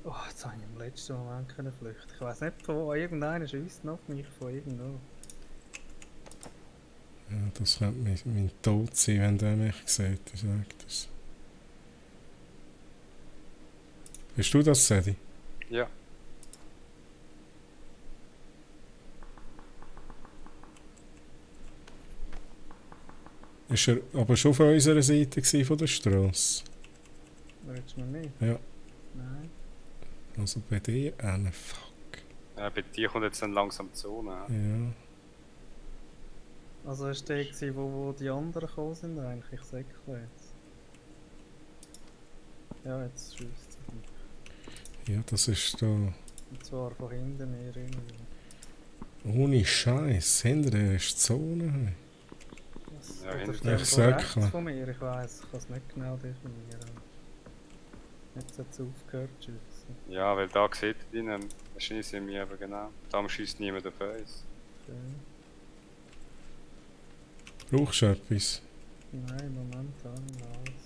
Oh, jetzt habe ich im letzten Moment können flüchten. Ich weiß nicht von wo. Irgendeiner schießt auf mich von irgendwo. Ja, das könnte mein Tod sein, wenn der mich sieht, ich sag das. Bist du das, Sedi? Ja. Ist er aber schon auf unserer Seite gewesen, von der Straße? Willst du mir nicht? Ja. Nein. Also bei dir? Fuck. Bei dir kommt jetzt dann langsam die Zone. Ja. Also ist der gewesen, wo die anderen gekommen sind eigentlich? Ich säckle jetzt. Ja, jetzt schießt er. Ja, das ist da... Und zwar von hinten mir irgendwie. Ohne Scheiß, hinter dir ist die Zone. Was? Ja, Oder hinter der dir. von rechts Säckle. von mir, ich weiss, ich kann es nicht genau definieren. Jetzt hat es aufgehört zu schiessen. Ja, weil da sieht ihr ihn, wahrscheinlich sind wir eben genau. Da schießt niemand auf uns. Schön. Brauchst du etwas? Nein, momentan alles.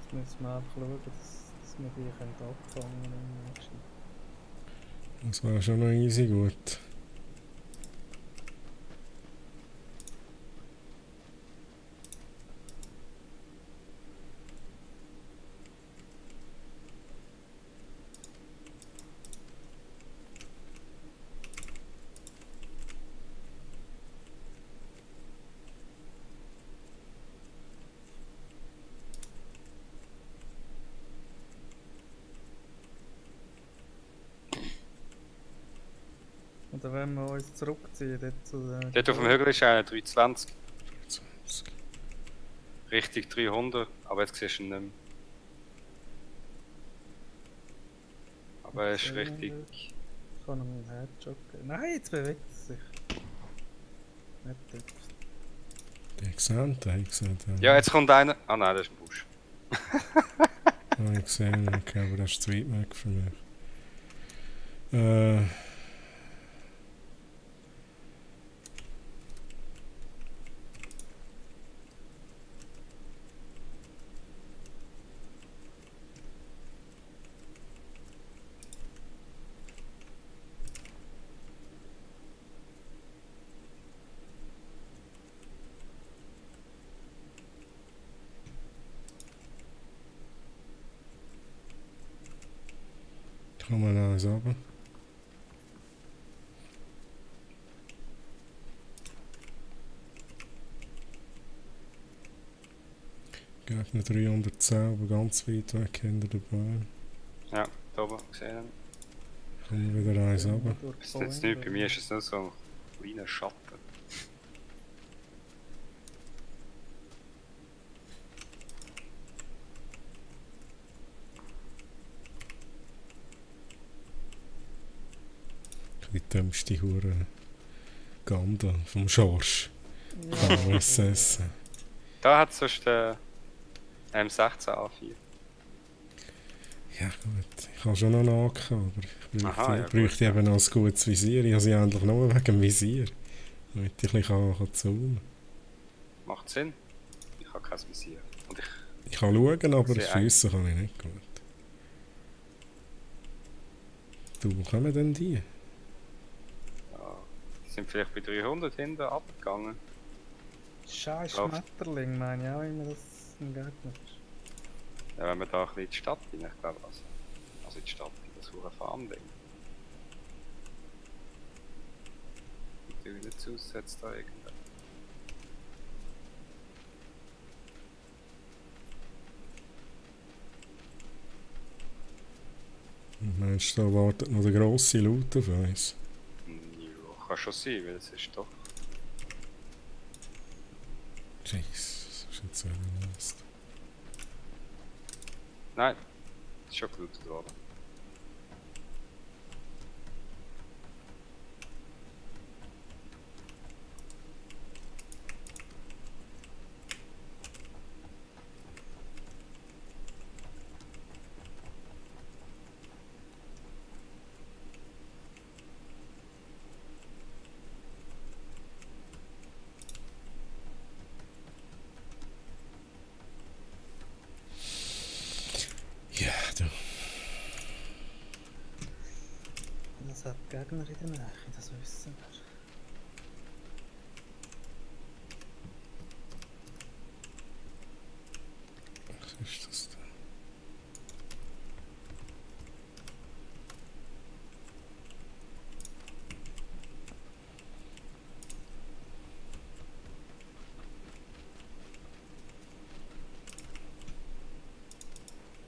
Jetzt müssen wir einfach schauen, dass wir die abfangen können im nächsten. Das wäre schon noch easy gut. Oder wenn wir uns zurückziehen, dort zu den... Dort auf dem Hügel ist einer 320, 20. Richtung 300, aber jetzt siehst du ihn nicht mehr. Aber er ist richtig... Ich kann ihm einen Headshot geben. Nein, jetzt bewegt er sich. Nicht dort. Die gesehen, die gesehen. Ja, jetzt kommt einer... Ah nein, das ist ein Busch. Habe ich gesehen, okay, aber das ist zu weit weg für mich. Kann man alles runter. Gegner 310, aber ganz weit weg hinter den Bäumen. Ja, da oben, gesehen. Kommen wir wieder eins runter. Ist jetzt nicht, bei mir ist es nur so ein kleiner Schatten. die dümmste Hure Ganda vom Schorsch. VSS. Da hat es sonst den M16 A4. Ja gut, ich habe schon noch einen AK, aber ich Aha, ja, bräuchte gut, eben noch ein gutes Visier. Ich habe sie endlich nur wegen dem Visier. Damit ich ein bisschen zoomen kann. Macht Sinn. Ich habe kein Visier. Und Ich kann schauen, aber Sehr schiessen kann ich nicht gut. Du, wo kommen denn die? ja, die sind vielleicht bei 300 hinten abgegangen. Scheiß Drauf. Schmetterling, meine ich auch immer, dass es ein Gegner ist. Ja, wenn wir da ein bisschen in die Stadt rein, ich glaube also in die Stadt, in das hure Farmding. Natürlich nicht zu aussetzt da irgendwas. Meinst du, da wartet noch der grosse Loot auf uns? Ja, kann schon sein, weil es ist doch. Jesus, das ist jetzt wieder Mist. Nein, es ist schon gelootet worden. Ja, du. Es hat Gegner in der Nähe, das wissen wir. Was ist das da?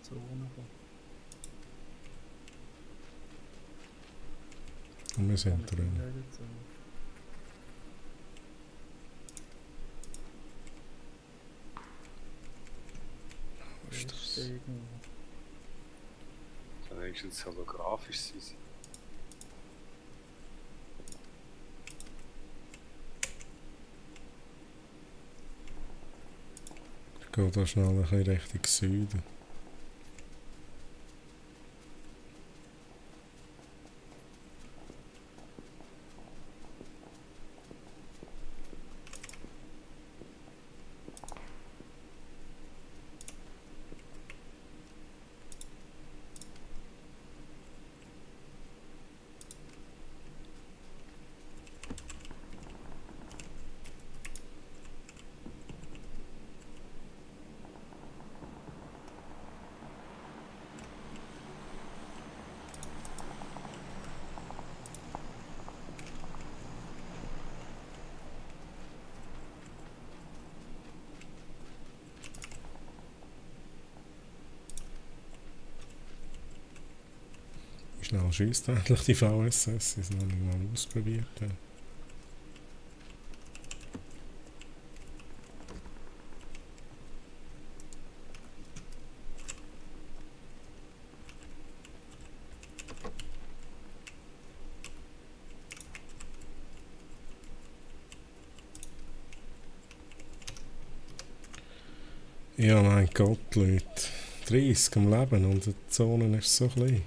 Zone. Und wir sind drin. Was ist das? So wenigstens holographisch sein. sie. Ich gehe da schnell ein bisschen Richtung Süden. Schnell schießt endlich die VSS, sie sind noch nicht mal ausprobiert. Ja. Ja, mein Gott, Leute. 30 am Leben und die Zone ist so klein.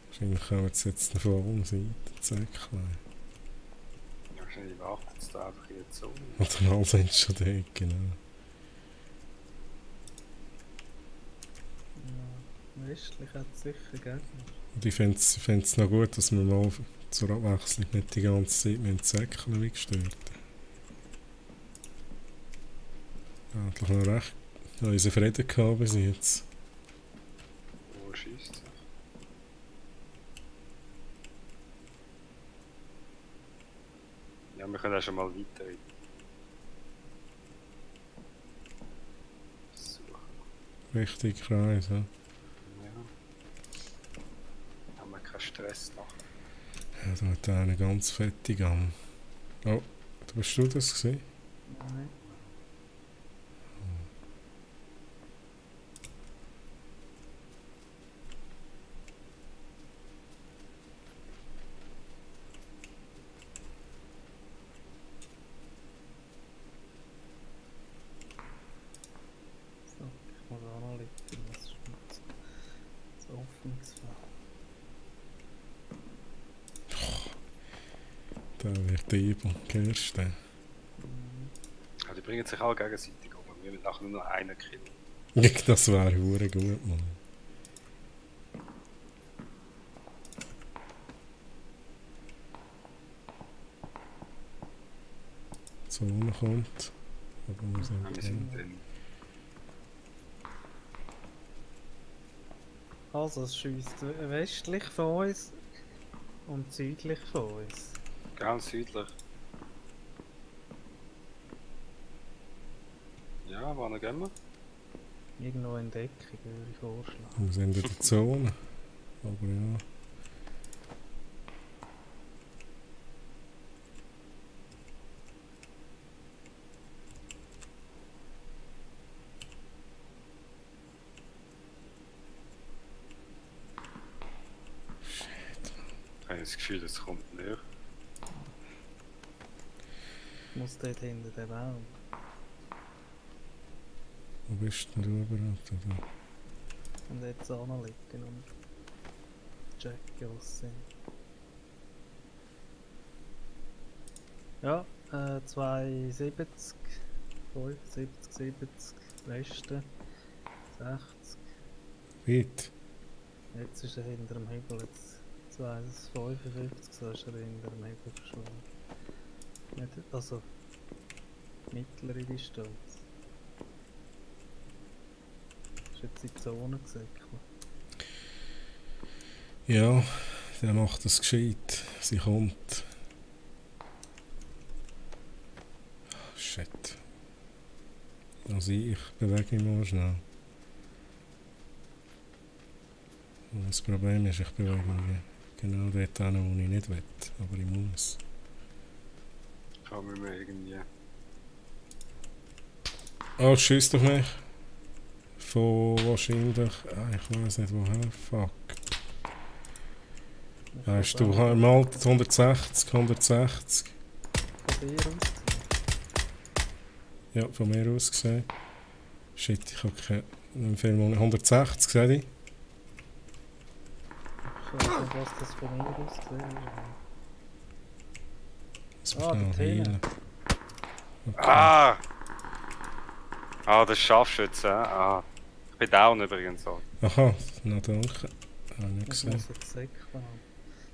Wahrscheinlich kommen sie jetzt von allen Seiten zurückklein. Wahrscheinlich wartet es da einfach in der Zone. Oder mal sind sie schon dort, genau. Ja, westlich hat es sicher Gegner. Und ich fände es noch gut, dass wir mal zur Abwechslung nicht die ganze Zeit mit dem Säckchen wie gestört. Endlich noch recht unseren Frieden gehabt bis jetzt. Wo schießt es? Ja, wir können auch schon mal weiter suchen. Richtig Kreis, ja. Ja. Haben wir keinen Stress nachher. Ja, da hat einer ganz fettig an. Oh, bist du das gesehen? Nein. Der wird übel. Hörst du den? Ja, die bringen sich alle gegenseitig um. Wir müssen nachher nur noch einen killen. Das wäre hure gut, Mann. Die Zone kommt. Aber muss Ja, wir sind drin. Also, es schiesst westlich von uns und südlich von uns. Ganz südlich. Ja, wann gehen wir? Irgendwo in Deckung würde ich vorschlagen. Wir sind in der Zone. Aber ja. Ich habe das Gefühl, es kommt näher. Ich muss dort hinter den Baum. Wo bist denn du überhaupt? Oder? Und jetzt anliegen und checken, was sie sind. Ja, 270, 75, 70, Westen, 60. Weit? Jetzt ist er hinter dem Hügel, jetzt 255, so ist er hinter dem Hügel verschwunden. Nicht, also mittlere Distanz. Ist jetzt in die Zone gesäckelt. Ja, der macht es gescheit. Sie kommt. Shit. Also ich bewege mich mal schnell. Und das Problem ist, ich bewege mich genau dort hin, wo ich nicht will. Aber ich muss. Kann man mir irgendwie... Oh, schießt auf mich. Von wahrscheinlich... ich weiß nicht woher. Fuck. Weißt du, mal 160, 160. Von dir aus? Ja, von mir aus gesehen. Shit, ich habe keine Film. 160, sehe ich. Ich weiß nicht, was das von mir aus gesehen ist. Lass mich Ah, schnell der Tene. heilen. Okay. Ah! Ah, das schaffst du jetzt, ah. Ich bin down übrigens auch. Aha, na danke. Habe ich nicht Ich gesehen. muss jetzt säckeln.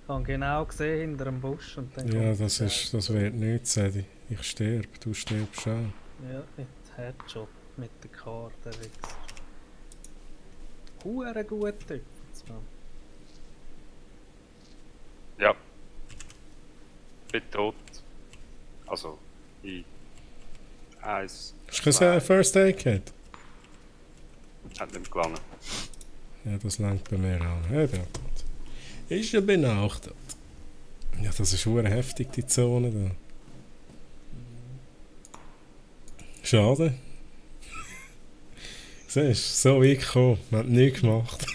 Ich habe genau gesehen hinter dem Busch und dann Ja, kommt das der wird nichts, Sedi. Ich sterbe, du stirbst auch. Ja, mit Headshot, mit der Karte, der Wichser. Hure gut Typ. Ja. Bin tot. Also, in... Eins... Hast du kein First Aid gehabt? Hat nicht gelangen. Ja, das langt bei mir an. Ja, der ist ja benachtet. Ja, das ist hure heftig, die Zone da. Schade. Siehst du, so weit gekommen. Man hat nichts gemacht.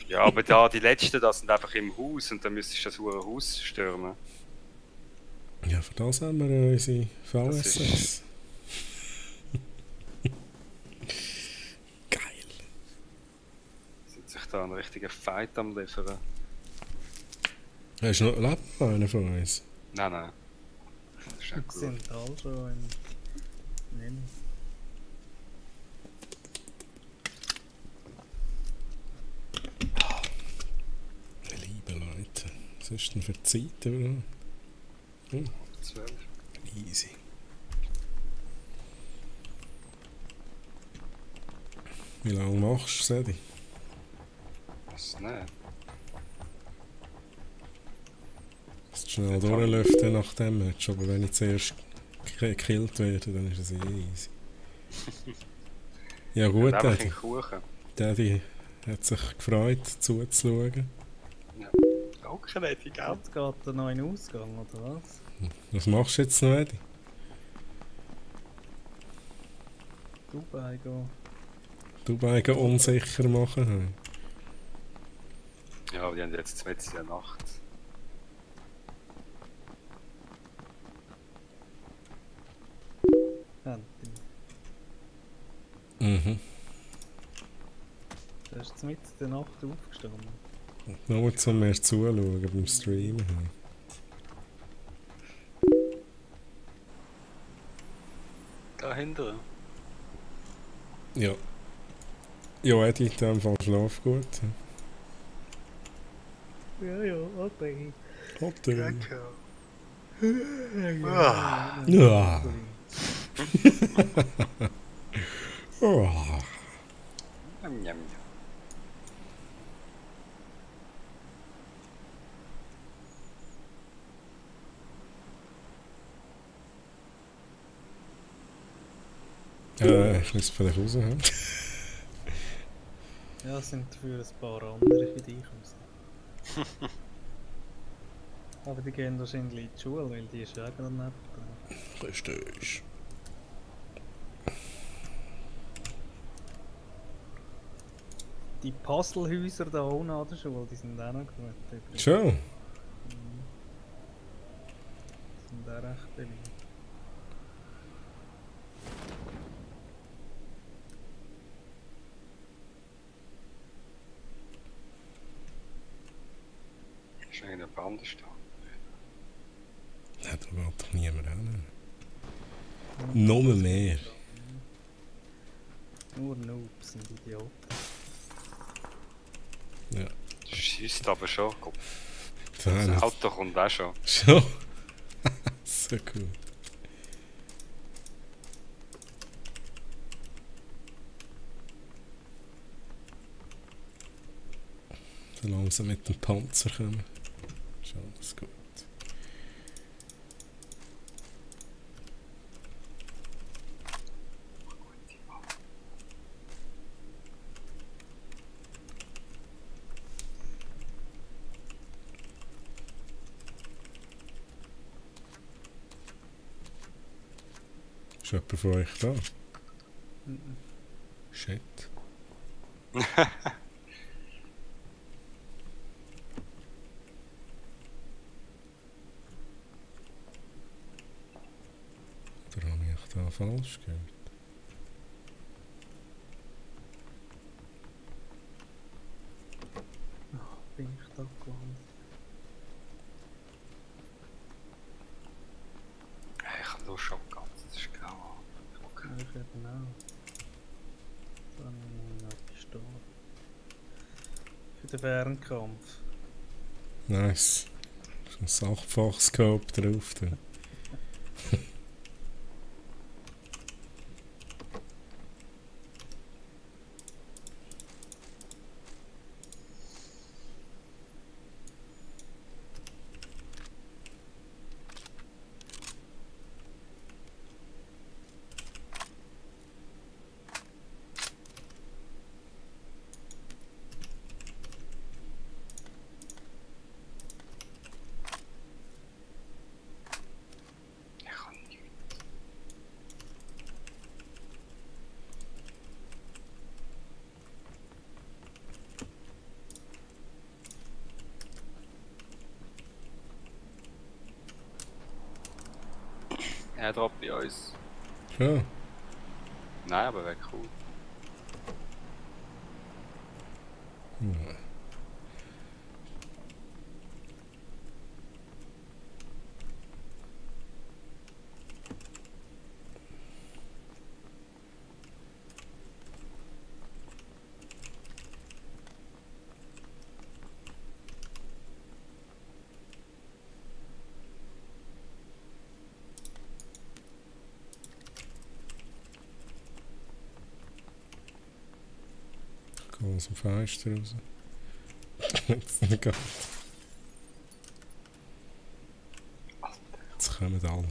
Ja, aber da, die letzten, das sind einfach im Haus und dann müsstest du das hure Haus stürmen. Ja, für das haben wir unsere Das VSS. Geil. Sind sich da einen richtigen Fight am liefern. Hast du noch lebt noch einer von uns? Nein, nein. Das ist Die nicht gut. sind alle schon im Menü. Liebe Leute. Was ist denn für die Zeit überhaupt? 12. Easy. Wie lange machst du, Sedi? Was nicht? Dass du schnell durchlüften nach dem Match, aber wenn ich zuerst gekillt werde, dann ist es easy. Ja gut, Einfach Daddy. in Kuchen. Daddy hat sich gefreut, zuzuschauen. Danke, Daddy, gell? Jetzt geht der neue Ausgang, oder was? Was machst du jetzt noch, Eddie? Dubai gehen. Dubai unsicher machen? Ja, aber die haben jetzt mitten in der Nacht. Haben die. Mhm. Du hast jetzt mitten in der Nacht aufgestanden. Nur zum mir zuschauen beim Streamen. hinten. Ja. Ja, Eddie, in dem Fall schlaf gut. Ja, ja, okay. Hotel. Ah. Ja. Oh. Njam, njam. Ich muss vielleicht raus haben. Ja, es sind dafür ein paar andere für dich raus. Aber die gehen wahrscheinlich in die Schule, weil die ist ja auch gerade neben dran. Richtig. Die Puzzlehäuser da unten an der Schule, die sind auch noch gut. Übrigens. Schon? Mhm. Die sind auch recht beliebt. Ist irgendjemand anders da? Ja, da geht doch niemand hin. Nur mehr. Nur Noobs sind Idioten. Ja. Das schießt aber schon. Guck, Da das Auto kommt auch schon. Schon? So cool. So langsam mit dem Panzer kommen. Ist alles gut. Ist jemand von euch da? Mhm. Shit. Oder habe ich da falsch gehört? Bin ich da gelandet? Ich habe nur Shotgun, das ist grau. Okay. Ich eben auch. Dann noch eine Pistole. Für den Fernkampf. Nice. Ist ein 8-fach-Scope drauf. Da. Ich kann nicht. Er droppt bei uns. Schon? Nein, aber wäre cool. Ja. Ich gehe aus dem Fenster raus. Jetzt nicht geht. Jetzt kommen alle.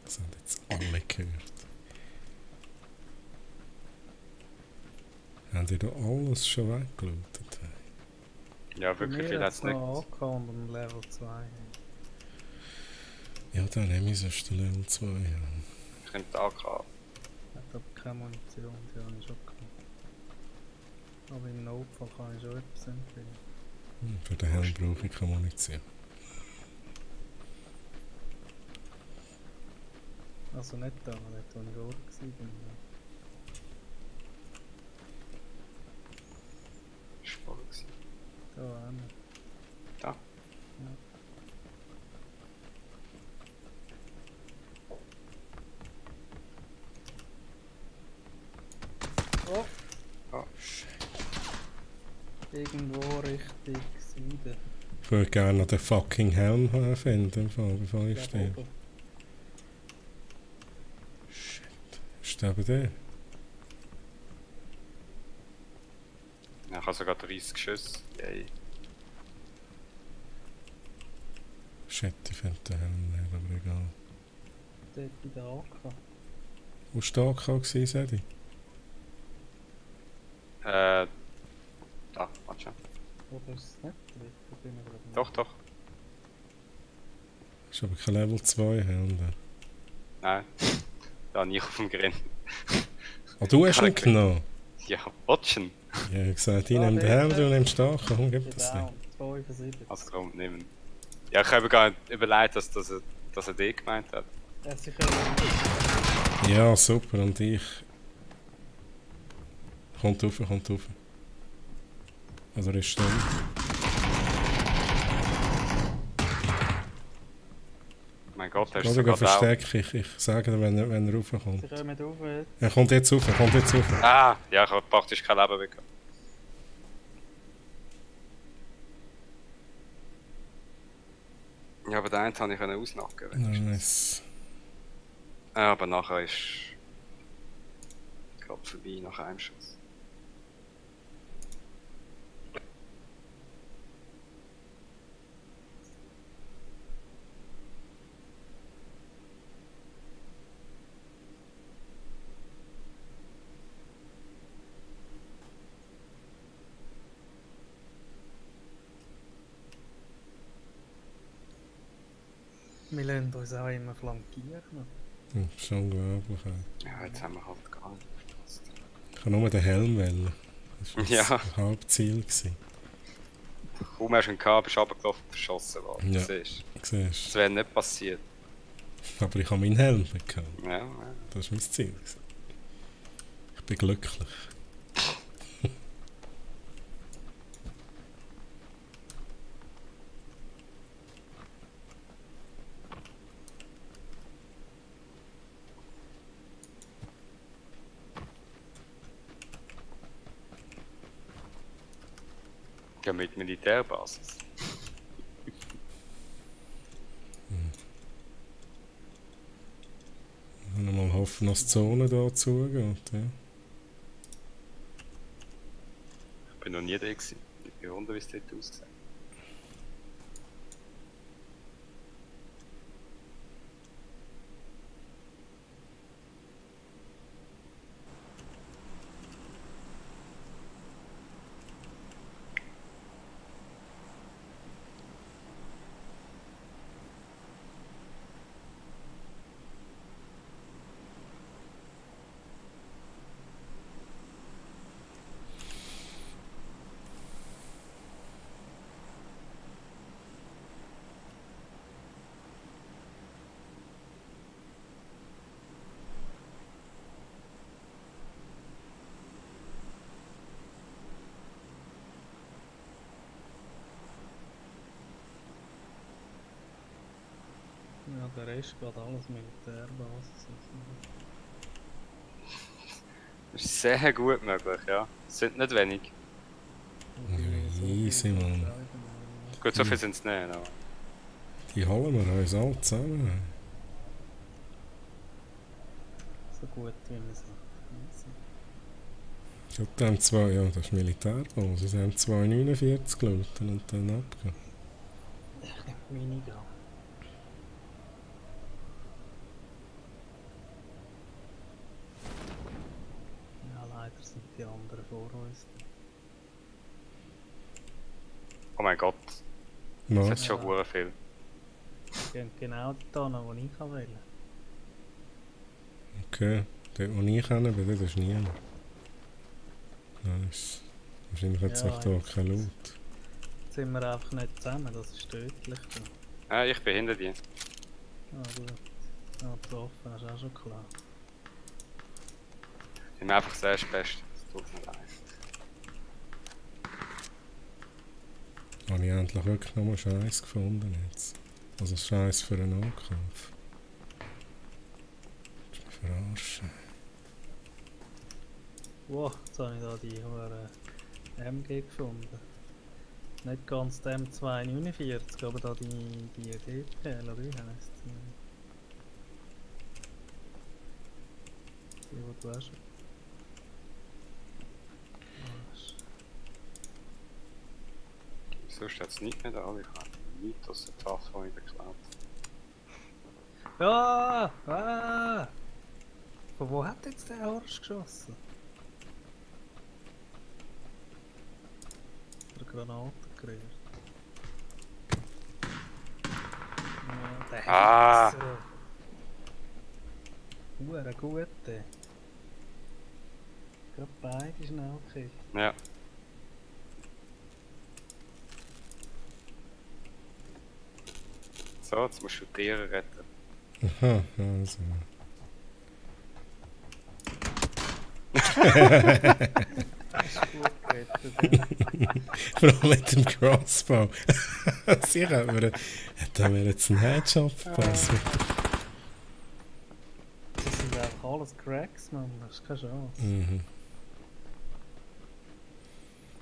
Das haben jetzt alle gehört. Haben die da alles schon weggelootet? Ja, wirklich viel hat es nicht. noch angekommen und Level 2. Ja, dann nehme ich sonst den Level 2. Ja. Ich nehme die AK. Hat aber keine Munition, die habe ich schon gehabt. Aber im Notfall kann ich schon etwas empfehlen. Für den Helm brauche ich keine Munition. Also nicht da, dort wo ich vorher war. Das war voll gewesen. Da auch nicht. Da? Ja. Irgendwo Richtung Süden. Ich würde gerne noch den fucking Helm finden, im Fall, bevor ich Da stehe. oben. Shit. Ist der bei dir? Ja, ich habe sogar 30 Schüsse. Yay. Shit, ich finde den Helm nicht, aber egal. Dort bei der AK. Wo war der AK gewesen, Sedi? Da, warte schon. Oder ist es nicht drin? Da bin ich gerade nicht. Doch, doch. Ist aber kein Level 2 Helm da. Nein. Da nicht auf dem Grind. Ah, du hast Kann ihn ich- genommen? Ja, watchen. Ja, ich habe gesagt, ich Ah, nehme den der Helm, ist du er. nimmst den AK. Komm, gib Der das Ding. Down, 75. Also komm, nehmen. Ja, ich habe gar nicht überlegt, dass er den gemeint hat. Er hat sich ja Ja, super, und ich... Kommt rauf, kommt rauf. Also er ist stumm. Mein Gott, er ist Lass sogar ihn down. verstecken, ich sage dir, wenn er raufkommt. Sie kommen rauf jetzt. Er kommt jetzt rauf, kommt jetzt rauf. Ah, ja, ich habe praktisch kein Leben bekommen. Ja, aber den einen konnte ich ausnacken. Nice. Ja, aber nachher ist... gerade vorbei nach einem Schuss. Wir lassen uns auch immer flankieren. Das ist unglaublich. Ey. Ja, jetzt haben wir halt gar nicht aufgepasst. Ich habe nur den Helm wählen. Das war Ja. das Hauptziel. Gewesen. Kaum hast du ihn gehabt, bist du runtergelaufen und verschossen worden. Ja. Siehst du? Siehst Das wäre nicht passiert. du? Aber ich habe meinen Helm bekommen. Ja, ja. Das war mein Ziel. Gewesen. Ich bin glücklich. Ja, mit Militärbasis. Ich will mal hoffen, dass die Zone hier zugeht. Ja. Ich bin noch nie da gewesen. Ich bin wundern, wie es dort aussieht. Ja, der Rest geht alles Militärbasis. Das ist sehr gut möglich, ja. Es sind nicht wenig. Easy, Mann. Gut, so viel sind es nicht, aber... Die holen wir uns alle zusammen. So gut wie wir sind. Ich glaube, die haben zwei, ja, das ist Militärbasis. Sie haben 249 Leute und dann abgehen. Ich nehme meine Gramm. Ja, leider sind die anderen vor uns. Oh mein Gott, das Was? ist schon Ja. hure viel. Die gehen genau dorthin, wo ich wählen kann. Okay, dort wo ich hin bin, das ist niemand. Nice. Wahrscheinlich hat es Ja, auch hier jetzt- kein Laut. Jetzt sind wir einfach nicht zusammen, das ist tödlich. Ich bin hinter dir. Ah gut. Ja, getroffen, das ist auch schon klar. Ich bin einfach sehr best. Es tut mir leid. Habe ich endlich wirklich nochmal Scheiß gefunden jetzt. Also Scheiß für einen Nahkampf. Das ist mich verarschen. Wow, jetzt habe ich da die hohe MG gefunden. Nicht ganz dem 249, aber da die DPL, oder wie heisst die? Die du hast. Wieso steht es nicht mehr da? Ich habe nichts aus der Tafel wieder geklaut. Ja! Ah! Von wo hat jetzt der Horst geschossen? Eine Granate gerührt. Ja, der Ah. Hexer. Eine gute. Gerade beide schnell gekriegt. Ja. So, jetzt musst du die Tiere retten. Aha, also. Das ist gut gerettet. Vor allem mit dem Crossbow. Sicher hat mir jetzt einen Headshot verpasst. Das sind einfach alles Cracks, Mann. Das ist keine Chance. Mhm.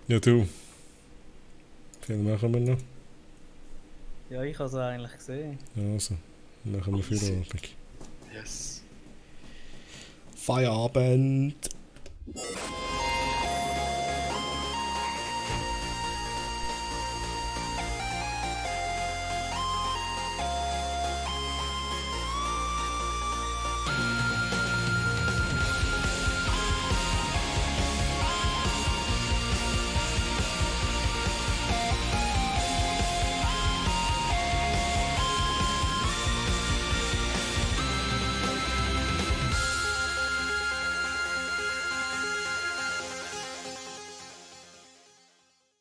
Ja, du. Wie viel machen wir noch? Ja, ich habe es eigentlich gesehen. Also, machen wir Feierabend. Yes. Feierabend!